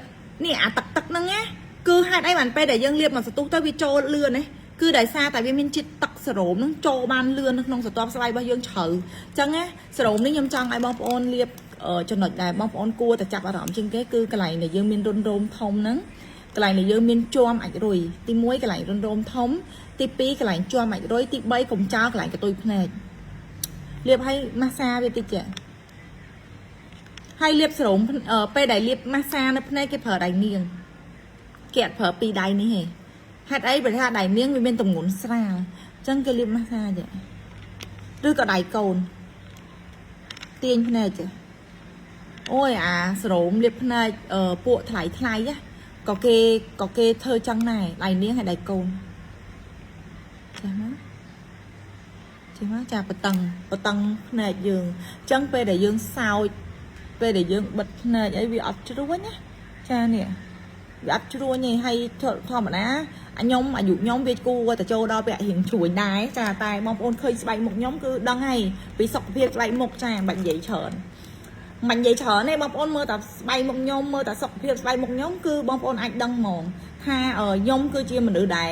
នេះអាទឹកទឹកហ្នឹងណាគឺហេតុអីបានពេលដែលយើងលាបមកសន្ទុះទៅវាចូលលឿនណាគឺដោយសារតែវាមានជាតិទឹកសេរ៉ូមហ្នឹងចូលបានលឿននៅក្នុងស្រទាប់ស្បែករបស់យើងជ្រៅអញ្ចឹងណាសេរ៉ូមនេះខ្ញុំចង់ឲ្យបងប្អូនលាបចំណុចដែលបងប្អូនគួរតែចាប់អារម្មណ៍ជាងគេគឺកន្លែងដែលយើងមានរុនរោមធំហ្នឹងកន្លែងដែលយើងមានជាំអាចរុយទី1កន្លែងរុនរោមធំទី2កន្លែងជាំអាចរុយទី3កុំចោលកន្លែងកន្ទុយភ្នែកលាបឲ្យម៉ាស្សាវាតិចចាហើយលាបសេរ៉ូមពេលដែលលាបម៉ាស្សានៅភ្នែកគេប្រើដៃនាងគេអត់ប្រើពីរដៃនេះទេហេតុអីបើថាដៃនាងវាមានទម្ងន់ស្រាលអញ្ចឹងគេលាបម៉ាស្សាចាឬក៏ដៃកូនទាញភ្នែកចា អូយអាសរោមលាបភ្នែកអឺពួកថ្លៃថ្លៃណាក៏គេក៏គេធ្វើចឹងដែរដៃនាងហើយដៃកូនចេះមកចេះមកចាបតឹងបតឹងភ្នែកយើងអញ្ចឹងពេលដែលយើងសោចពេលដែលយើងបិទភ្នែកអីវាអត់ជ្រួញណាចានេះវាអត់ជ្រួញទេហើយធម្មតាអញខ្ញុំអាយុខ្ញុំវាគួរតែចូលដល់ពាក់រៀងជ្រួញដែរចាតែបងប្អូនឃើញស្បែកមុខខ្ញុំគឺដឹងហើយពីសុខភាពស្បែកមុខចាមិនបាច់និយាយច្រើន មិននិយាយច្រើនទេបងប្អូនមើលតែស្បែកមុខខ្ញុំមើលតែសុខភាពស្បែកមុខខ្ញុំគឺបងប្អូនអាចដឹងហ្មងថាខ្ញុំគឺជាមនុស្សដែល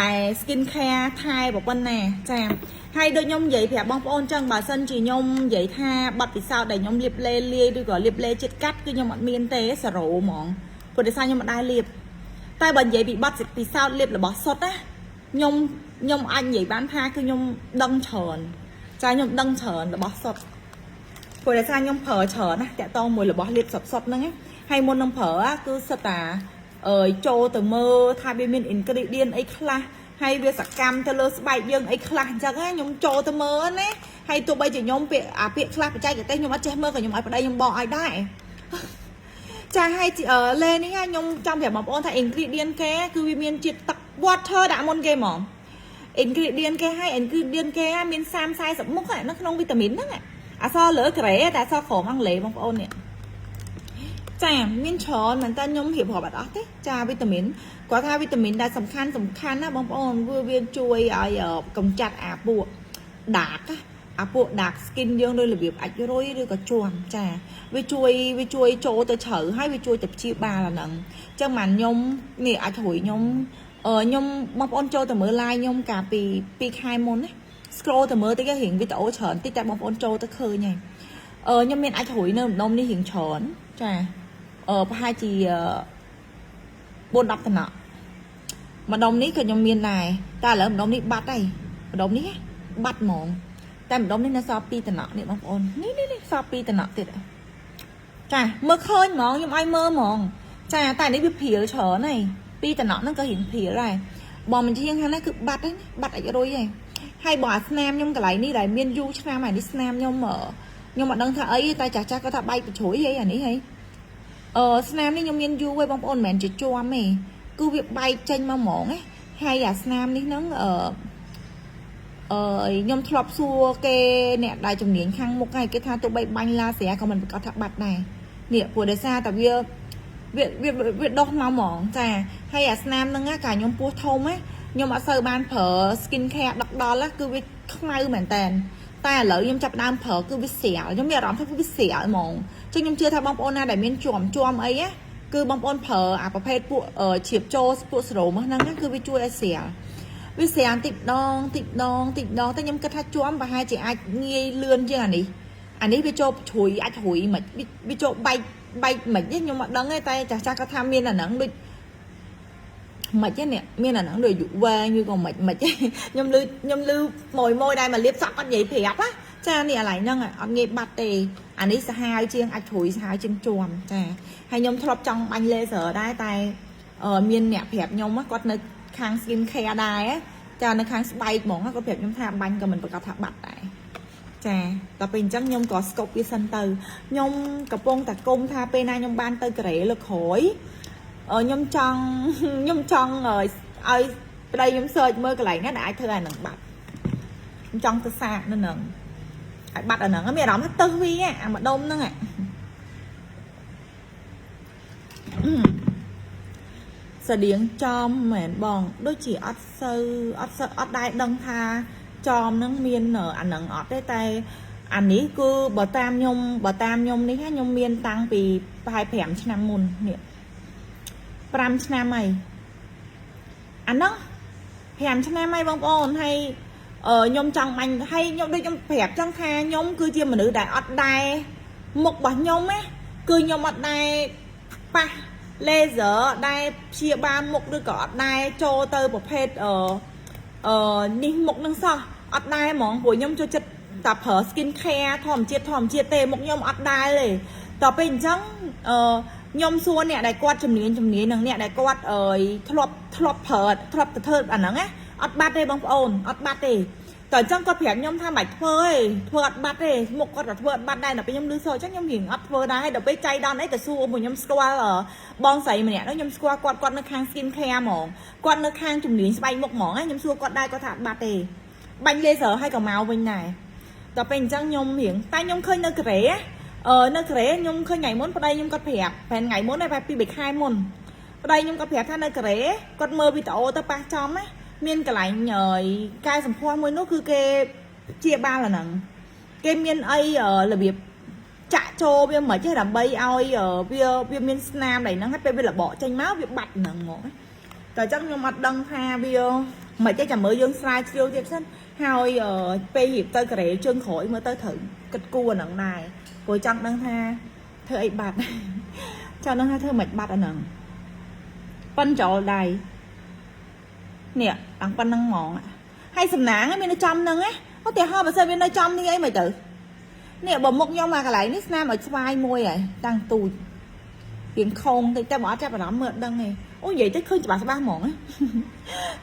ដែល skin care ថែប៉ុណ្ណាចាហើយដូចខ្ញុំនិយាយប្រាប់បងប្អូនចឹងបើសិនជាខ្ញុំនិយាយថាបទពិសោធន៍ដែលខ្ញុំលាបលេលាយឬក៏លាបលេចិត្តកាត់គឺខ្ញុំអត់មានទេសារ៉ូហ្មងព្រោះដោយសារខ្ញុំមិនដែលលាបតែបើនិយាយពីបទពិសោធន៍លាបរបស់សុទ្ធណាខ្ញុំខ្ញុំអាចនិយាយបានថាគឺខ្ញុំដឹងច្រើនចាខ្ញុំដឹងច្រើនរបស់សុទ្ធ ព្រោះដោយសារខ្ញុំប្រើច្រើនណាតាក់តងមួយរបស់លាបសុតសុតហ្នឹងណាហើយមុននឹងប្រើគឺសិតតាអឺចូលទៅមើលថាវាមាន ingredient អីខ្លះហើយវាសកម្មទៅលើស្បែកយើងអីខ្លះអញ្ចឹងណាខ្ញុំចូលទៅមើលណាហើយទោះបីជាខ្ញុំពាក្យអាពាក្យខ្លះបច្ចេកទេសខ្ញុំអត់ចេះមើលក៏ខ្ញុំឲ្យប្តីខ្ញុំបកឲ្យដែរចាហើយលេនេះខ្ញុំចង់ប្រាប់បងប្អូនថា ingredient គេគឺវាមានជាតិទឹក water ដាក់មុនគេហ្មង ingredient គេឲ្យ ingredient គេមាន30 40មុខនៅក្នុងវីតាមីនហ្នឹងអក្សរលើក្រេតែអក្សរក្រមអង់គ្លេសបងប្អូននេះចាមានច្រើនមែនតើខ្ញុំរៀបរាប់អត់អស់ទេចាវីតាមីនគាត់ថាវីតាមីនដែលសំខាន់សំខាន់ណាបងប្អូនវាវាជួយឲ្យកម្ចាត់អាពួក dark អាពួក dark skin យើងដោយរបៀបអាចរុយឬក៏ជាំចាវាជួយវាជួយចូលទៅជ្រៅហើយវាជួយទៅព្យាបាលអាហ្នឹងអញ្ចឹងបានខ្ញុំនេះអាចរុយខ្ញុំអឺខ្ញុំបងប្អូនចូលទៅមើល live ខ្ញុំកាលពី2ខែមុនណា scroll ទៅមើលតិចរៀងវីដេអូច្រើនតិចតែបងប្អូនចូលទៅឃើញហើយអឺខ្ញុំមានអាចរុយនៅម្ដុំនេះរៀងច្រើនចាអឺប្រហែលជា4 10តំណក់ម្ដុំនេះក៏ខ្ញុំមានដែរតែឥឡូវម្ដុំនេះបាត់ហើយម្ដុំនេះបាត់ហ្មងតែម្ដុំនេះនៅសល់2តំណក់នេះបងប្អូននេះនេះនេះសល់2តំណក់ទៀតចាមើលឃើញហ្មងខ្ញុំឲ្យមើលហ្មងចាតែនេះវាព្រាលច្រើនហើយពីរតំណក់ហ្នឹងក៏រៀងព្រាលដែរបងមិនជាងខាងនេះគឺបាត់ហើយបាត់អាចរុយហើយហើយបើអាស្នាមខ្ញុំកន្លែងនេះដែលមានយូរឆ្នាំហើយនេះស្នាមខ្ញុំខ្ញុំអត់ដឹងថាអីតែចាស់ចាស់គាត់ថាបែកបញ្ជ្រួយអីអានេះហីអឺស្នាមនេះខ្ញុំមានយូរហើយបងប្អូនមិនមែនជាជាំទេគឺវាបែកចេញមកហ្មងណាហើយអាស្នាមនេះហ្នឹងអឺអឺខ្ញុំធ្លាប់សួរគេអ្នកដែលជំនាញខាងមុខហើយគេថាទោះបីបាញ់ឡាស្រាក៏មិនប្រកាសថាបាត់ដែរនេះព្រោះដោយសារតែវាវាវាវាដុះមកហ្មងចាហើយអាស្នាមហ្នឹងកាលខ្ញុំពោះធំណាខ្ញុំអត់សូវបានប្រើ skin care ដកដល់គឺវាខ្មៅមែនតើតែឥឡូវខ្ញុំចាប់ដើមប្រើគឺវាស្រាលខ្ញុំមានអារម្មណ៍ថាវាស្រាលហ្មងចឹងខ្ញុំជឿថាបងប្អូនណាដែលមានជាំជាំអីណាគឺបងប្អូនប្រើអាប្រភេទពួកជ្រាបចូលពួកសេរ៉ូមហ្នឹងគឺវាជួយឲ្យស្រាលវាស្រាលតិចម្ដងតិចម្ដងតិចម្ដងតែខ្ញុំគិតថាជាំប្រហែលជាអាចងាយលឿនជាងអានេះអានេះវាចូលជ្រួយអាចជ្រួយមិនវាចូលបែកបែកមិនទេខ្ញុំអត់ដឹងទេតែចាស់ចាស់គាត់ថាមានអាហ្នឹងដូចមិនទេនេះមានអាហ្នឹងដូចអាយុវែងឬក៏មិនមិនទេខ្ញុំលឺខ្ញុំលឺម៉ួយម៉ួយដែលមកលៀបសក់គាត់និយាយប្រាប់ណាចានេះអាឡៃហ្នឹងអត់ងាយបាត់ទេអានេះសាហាវជាងអាចជ្រួយសាហាវជាងជាំចាហើយខ្ញុំធ្លាប់ចង់បាញ់ laser ដែរតែមានអ្នកប្រាប់ខ្ញុំគាត់នៅខាង skin care ដែរចានៅខាងស្បែកហ្មងគាត់ប្រាប់ខ្ញុំថាបាញ់ក៏មិនប្រកាសថាបាត់ដែរចាដល់ពេលអញ្ចឹងខ្ញុំក៏ស្គប់វាសិនទៅខ្ញុំកំពុងតែគុំថាពេលណាខ្ញុំបានទៅកូរ៉េលើកក្រោយខ្ញុំចង់ខ្ញុំចង់ឲ្យប្តីខ្ញុំ search មើលកន្លែងណាដែលអាចធ្វើឲ្យនឹងបាត់ខ្ញុំចង់ទៅសាកនៅនឹងឲ្យបាត់អាហ្នឹងមានអារម្មណ៍ថាទឹះវាអាម្ដុំហ្នឹងស្តៀងចំមែនបងដូចជាអត់សូវអត់សូវអត់ដែរដឹងថាចំហ្នឹងមានអាហ្នឹងអត់ទេតែអានេះគឺបើតាមខ្ញុំបើតាមខ្ញុំនេះខ្ញុំមានតាំងពីប្រហែល5ឆ្នាំមុននេះ5ឆ្នាំហើយអាហ្នឹង5ឆ្នាំហើយបងប្អូនហើយអឺខ្ញុំចង់បាញ់ហើយខ្ញុំដូចខ្ញុំប្រាប់ចឹងថាខ្ញុំគឺជាមនុស្សដែលអត់ដែរមុខរបស់ខ្ញុំណាគឺខ្ញុំអត់ដែរប៉ះ laser ដែលព្យាបាលមុខឬក៏អត់ដែរចូលទៅប្រភេទអឺអឺនេះមុខនឹងសោះអត់ដែរហ្មងព្រោះខ្ញុំចូលចិត្តតែប្រើ skin care ធម្មជាតិធម្មជាតិទេមុខខ្ញុំអត់ដែរទេតទៅពេលអញ្ចឹងអឺខ្ញុំសួរអ្នកដែលគាត់ជំនាញជំនាញនិងអ្នកដែលគាត់អើយធ្លាប់ធ្លាប់ប្រើធ្លាប់ទៅធ្វើអាហ្នឹងណាអត់បាត់ទេបងប្អូនអត់បាត់ទេត តើអញ្ចឹងគាត់ប្រាប់ខ្ញុំថាមិនធ្វើទេធ្វើអត់បាត់ទេមុខគាត់ក៏ធ្វើអត់បាត់ដែរដល់ពេលខ្ញុំលឺសូរអញ្ចឹងខ្ញុំរៀងអត់ធ្វើដែរដល់ពេលចៃដន្យអីទៅសួរពួកខ្ញុំស្គាល់បងស្រីម្នាក់នោះខ្ញុំស្គាល់គាត់គាត់នៅខាង skin care ហ្មងគាត់នៅខាងជំនាញស្បែកមុខហ្មងខ្ញុំសួរគាត់ដែរគាត់ថាអត់បាត់ទេបាញ់ laser ឲ្យក៏មកវិញដែរដល់ពេលអញ្ចឹងខ្ញុំរៀងតែខ្ញុំឃើញនៅកូរ៉េនៅកូរ៉េខ្ញុំឃើញថ្ងៃមុនប្តីខ្ញុំគាត់ប្រាប់ប្រហែលថ្ងៃមុនដែរប្រហែល2 3ខែមុនប្តីខ្ញុំគាត់ប្រាប់ថានៅកូរ៉េគាត់មើលវីដេអូទៅប៉ះចំណាមានកន្លែងកែសម្ផស្សមួយនោះគឺគេជាបាលអាហ្នឹងគេមានអីរបៀបចាក់ចូលវាមិនទេដើម្បីឲ្យវាមានស្នាមអីហ្នឹងហើយពេលវារបកចេញមកវាបាត់ហ្នឹងហ្មងតែអញ្ចឹងខ្ញុំអត់ដឹងថាវាមិនទេចាំមើលយើងស្រាវជ្រាវទៀតសិនហើយពេលរៀបទៅកូរ៉េជើងក្រោយមើលទៅត្រូវគិតគូរអាហ្នឹងដែរព្រោះចង់ដឹងថាធ្វើអីបាត់ចង់ដឹងថាធ្វើមិនបាត់អាហ្នឹងប៉ិនចូលដៃនេះអង្គប៉ុណ្្នឹងហ្មងហើយសំណាងមាននៅចំហ្នឹងណាឧទាហរណ៍បើសិនវានៅចំនេះអីមិនទៅនេះបើមុខខ្ញុំមកកន្លែងនេះស្នាមឲ្យស្វាយមួយហើយតាំងទូចរៀងខងតិចតែបើអត់ចាប់អារម្មណ៍មើលអត់ដឹងទេអូនិយាយទៅឃើញច្បាស់ច្បាស់ហ្មង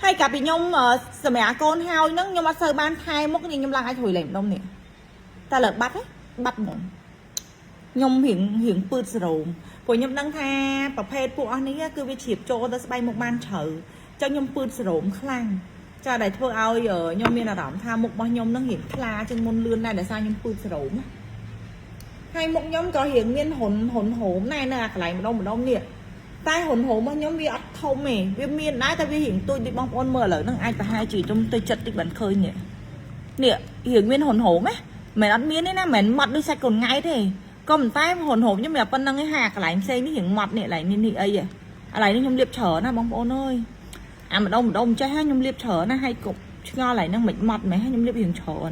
ហើយកាលពីខ្ញុំសម្រាប់កូនហើយហ្នឹងខ្ញុំអត់សូវបានថែមុខនេះខ្ញុំឡើងអាចរួយលេងម្ដុំនេះតែលើបាត់ហ៎បាត់ហ្មងខ្ញុំរៀងរៀងពឺតសរោមព្រោះខ្ញុំដឹងថាប្រភេទពួកអស់នេះគឺវាជ្រាបចូលទៅស្បែកមុខបានជ្រៅចឹងខ្ញុំពឺតសរោមខ្លាំងចាដែលធ្វើឲ្យខ្ញុំមានអារម្មណ៍ថាមុខរបស់ខ្ញុំនឹងរៀងថ្លាជាងមុនលឿនដែរដោយសារខ្ញុំពឺតសរោមហើយមុខខ្ញុំក៏រៀងមានហ៊ុនហ៊ុនហូមដែរនៅអាកន្លែងម្ដុំម្ដុំនេះតែហ៊ុនហូមរបស់ខ្ញុំវាអត់ធំទេវាមានដែរតែវារៀងទូចដូចបងប្អូនមើលឥឡូវហ្នឹងអាចប្រហែលជាខ្ញុំទៅចិត្តតិចបានឃើញនេះនេះរៀងមានហ៊ុនហូមណាមិនអត់មានទេណាមិនម៉ត់ដូចសាច់កូនងៃទេក៏ប៉ុន្តែហ៊ុនហូមខ្ញុំមានប៉ុណ្្នឹងឯងហាកន្លែងផ្សេងនេះរៀងម៉ត់នេះកន្លែងនេះនេះអីកន្លែងនេះខ្ញុំលាបច្រើនណាបងប្អូនអើយអាម្ដុំម្ដុំចេះខ្ញុំលាបច្រើនណាហើយគប់ឆ្ងល់កន្លែងហ្នឹងមិនម៉ត់មែនខ្ញុំលាបរៀងច្រើន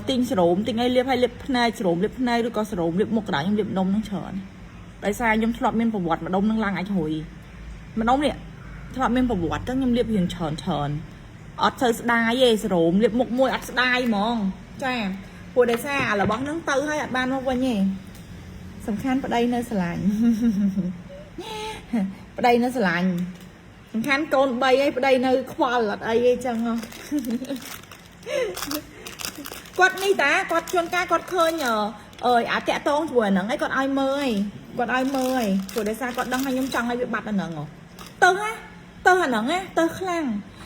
ទិញសរោមទិញអីលាបឲ្យលាបភ្នែកសរោមលាបភ្នែកឬក៏សរោមលាបមុខកណ្ដាលខ្ញុំលាបម្ដុំហ្នឹងច្រើនដោយសារខ្ញុំធ្លាប់មានប្រវត្តិម្ដុំហ្នឹងឡើងអាចរុយម្ដុំនេះធ្លាប់មានប្រវត្តិចឹងខ្ញុំលាបរៀងច្រើនច្រើនអត់សូវស្ដាយទេសរោមលាបមុខមួយអត់ស្ដាយហ្មងចាព្រោះដោយសារអារបស់ហ្នឹងទៅហើយអត់បានមកវិញទេសំខាន់ប្តីនៅស្រឡាញ់ ប្តីនៅស្រឡាញ់សំខាន់កូន3ហើយប្តីនៅខ្វល់អត់អីទេចឹងហ៎ គាត់នេះតាគាត់ជួនកាលគាត់ឃើញអើយអាតាក់តងជាមួយអាហ្នឹងឯងគាត់ឲ្យមើលឯងគាត់ឲ្យមើលឯងព្រោះដោយសារគាត់ដឹងថាខ្ញុំចង់ឲ្យវាបាត់អាហ្នឹងហ៎ទៅហ่ะទៅអាហ្នឹងណាទៅខ្លាំង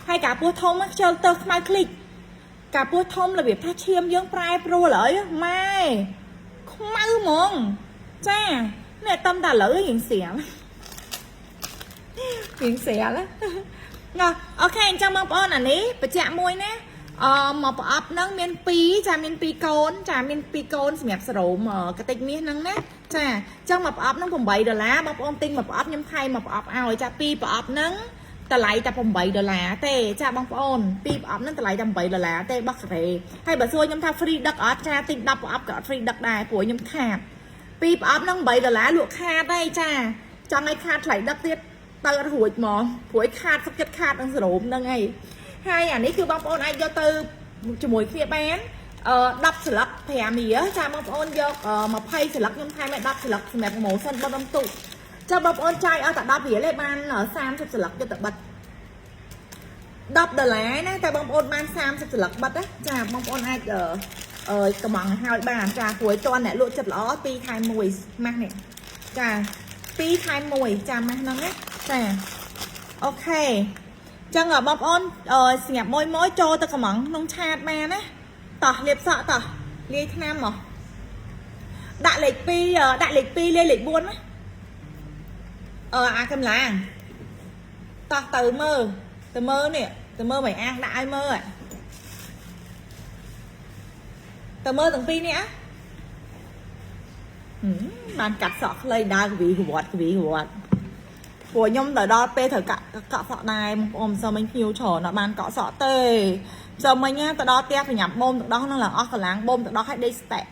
ហើយកាពោះធំខ្ជិលទៅខ្មៅคลิកកាពោះធំរបៀបថាឈាមយើងប្រែប្រួលហើយម៉ែខ្មៅហ្មងចានេះតំតែឥឡូវរៀងស្រាលរៀងស្រាលណា OK អញ្ចឹងបងប្អូនអានេះបញ្ជាក់មួយណាមកប្រអប់ហ្នឹងមាន2ចាមាន2កូនចាមាន2កូនសម្រាប់សរោមកតិចមាសហ្នឹងណាចាអញ្ចឹងមកប្រអប់ហ្នឹង8ដុល្លារបងប្អូនទិញមកប្រអប់ខ្ញុំថែមមកប្រអប់ឲ្យចា2ប្រអប់ហ្នឹងតម្លៃតែ8ដុល្លារទេចាបងប្អូន2ប្រអប់ហ្នឹងតម្លៃតែ8ដុល្លារទេបោះការ៉េហើយបើសួរខ្ញុំថា free ដឹកអត់ចាទិញ10ប្រអប់ក៏អត់ free ដឹកដែរព្រោះខ្ញុំខាត2ប្រអប់ហ្នឹង8ដុល្លារលក់ខាតទេចាចង់ឲ្យខាតថ្លៃដឹកទៀតទៅអត់រួចហ្មងព្រោះឲ្យខាតសុខចិត្តខាតនឹងសរោមហ្នឹងឯងហើយអានេះគឺបងប្អូនអាចយកទៅជាមួយគ្នាបាន10ស្លឹក5រៀលចាបងប្អូនយក20ស្លឹកខ្ញុំថែមឲ្យ10ស្លឹកសម្រាប់ promotion បដំទូចាបងប្អូនចាយអស់តែ10រៀលទេបាន30ស្លឹកយកទៅបិទ10ដុល្លារណាតែបងប្អូនបាន30ស្លឹកបិទណាចាបងប្អូនអាចអឺកំងឲ្យបានចាព្រោះតន់អ្នកលក់ចិត្តល្អ2ថែម1ម៉ាស់នេះចា2ថែម1ចាម៉ាស់ហ្នឹងណាចា OK ចឹងបងប្អូនសម្រាប់មួយមួយចូលទៅកំងក្នុង chat បានណាតោះលាបសក់តោះលាយថ្នាំមកដាក់លេខ2ដាក់លេខ2លាយលេខ4ណាអាកម្លាំងតោះទៅមើលទៅមើលនេះទៅមើលមិនអាងដាក់ឲ្យមើលទៅមើលទាំងពីរនេះបានកាត់សក់ខ្លីដើរកវីកវត្តកវីកវត្តព្រោះខ្ញុំទៅដល់ពេលត្រូវកាក់កក់សក់ដែរបងប្អូនមិនសូវមិញភ្ញៀវច្រើនអត់បានកក់សក់ទេសូវមិញទៅដល់ផ្ទះប្រញាប់បូមទឹកដោះហ្នឹងឡើងអស់កម្លាំងបូមទឹកដោះឲ្យដេកស្តាក់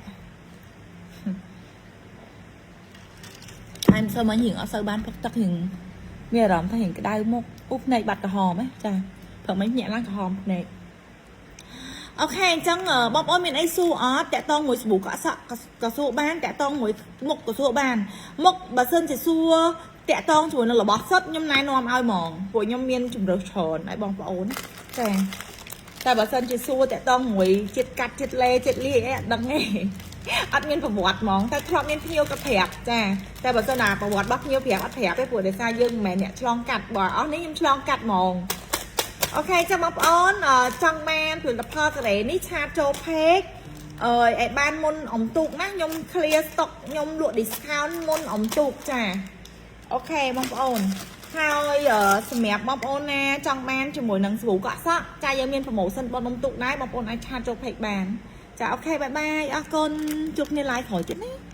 ហើយមិនសូវមិញរៀងអត់សូវបានផឹកទឹករៀងមានអារម្មណ៍ថារៀងក្តៅមុខអូភ្នែកបាត់ក្រហមហ៎ចាព្រឹកមិញភ្ញាក់ឡើងក្រហមភ្នែក OK អញ្ចឹងបងប្អូនមានអីសួរអត់តាក់តងមួយសាប៊ូកក់សក់ក៏សួរបានតាក់តងមួយមុខក៏សួរបានមុខបើសិនជាសួរតាក់តងជាមួយនឹងរបស់សុទ្ធខ្ញុំណែនាំឲ្យហ្មងព្រោះខ្ញុំមានជំរើសច្រើនឲ្យបងប្អូនចា តែបើសិនជាសួរតាក់តងមួយជាតិកាត់ជាតិលេជាតិលាយអីអត់ដឹងទេអត់មានប្រវត្តិហ្មងតែធ្លាប់មានភ្ញៀវក៏ប្រាប់ចាតែបើសិនណាប្រវត្តិរបស់ភ្ញៀវប្រាប់អត់ប្រាប់ទេព្រោះដោយសារយើងមិនមែនអ្នកឆ្លងកាត់បើអស់នេះខ្ញុំឆ្លងកាត់ហ្មង OK ចាំបងប្អូនចង់បានផលិតផលកូរ៉េនេះchat ចូល page អើយឲ្យបានមុនអុំទូកណាខ្ញុំ clear stock ខ្ញុំលក់ discount មុនអុំទូកចា OK បងប្អូនហើយសម្រាប់បងប្អូនណាចង់បានជាមួយនឹងសាប៊ូកក់សក់ចាយើងមាន promotion បុណ្យអុំទូកដែរបងប្អូនអាច chat ចូល page បានចា OK bye bye អរគុណជួបគ្នា live ក្រោយទៀតណា។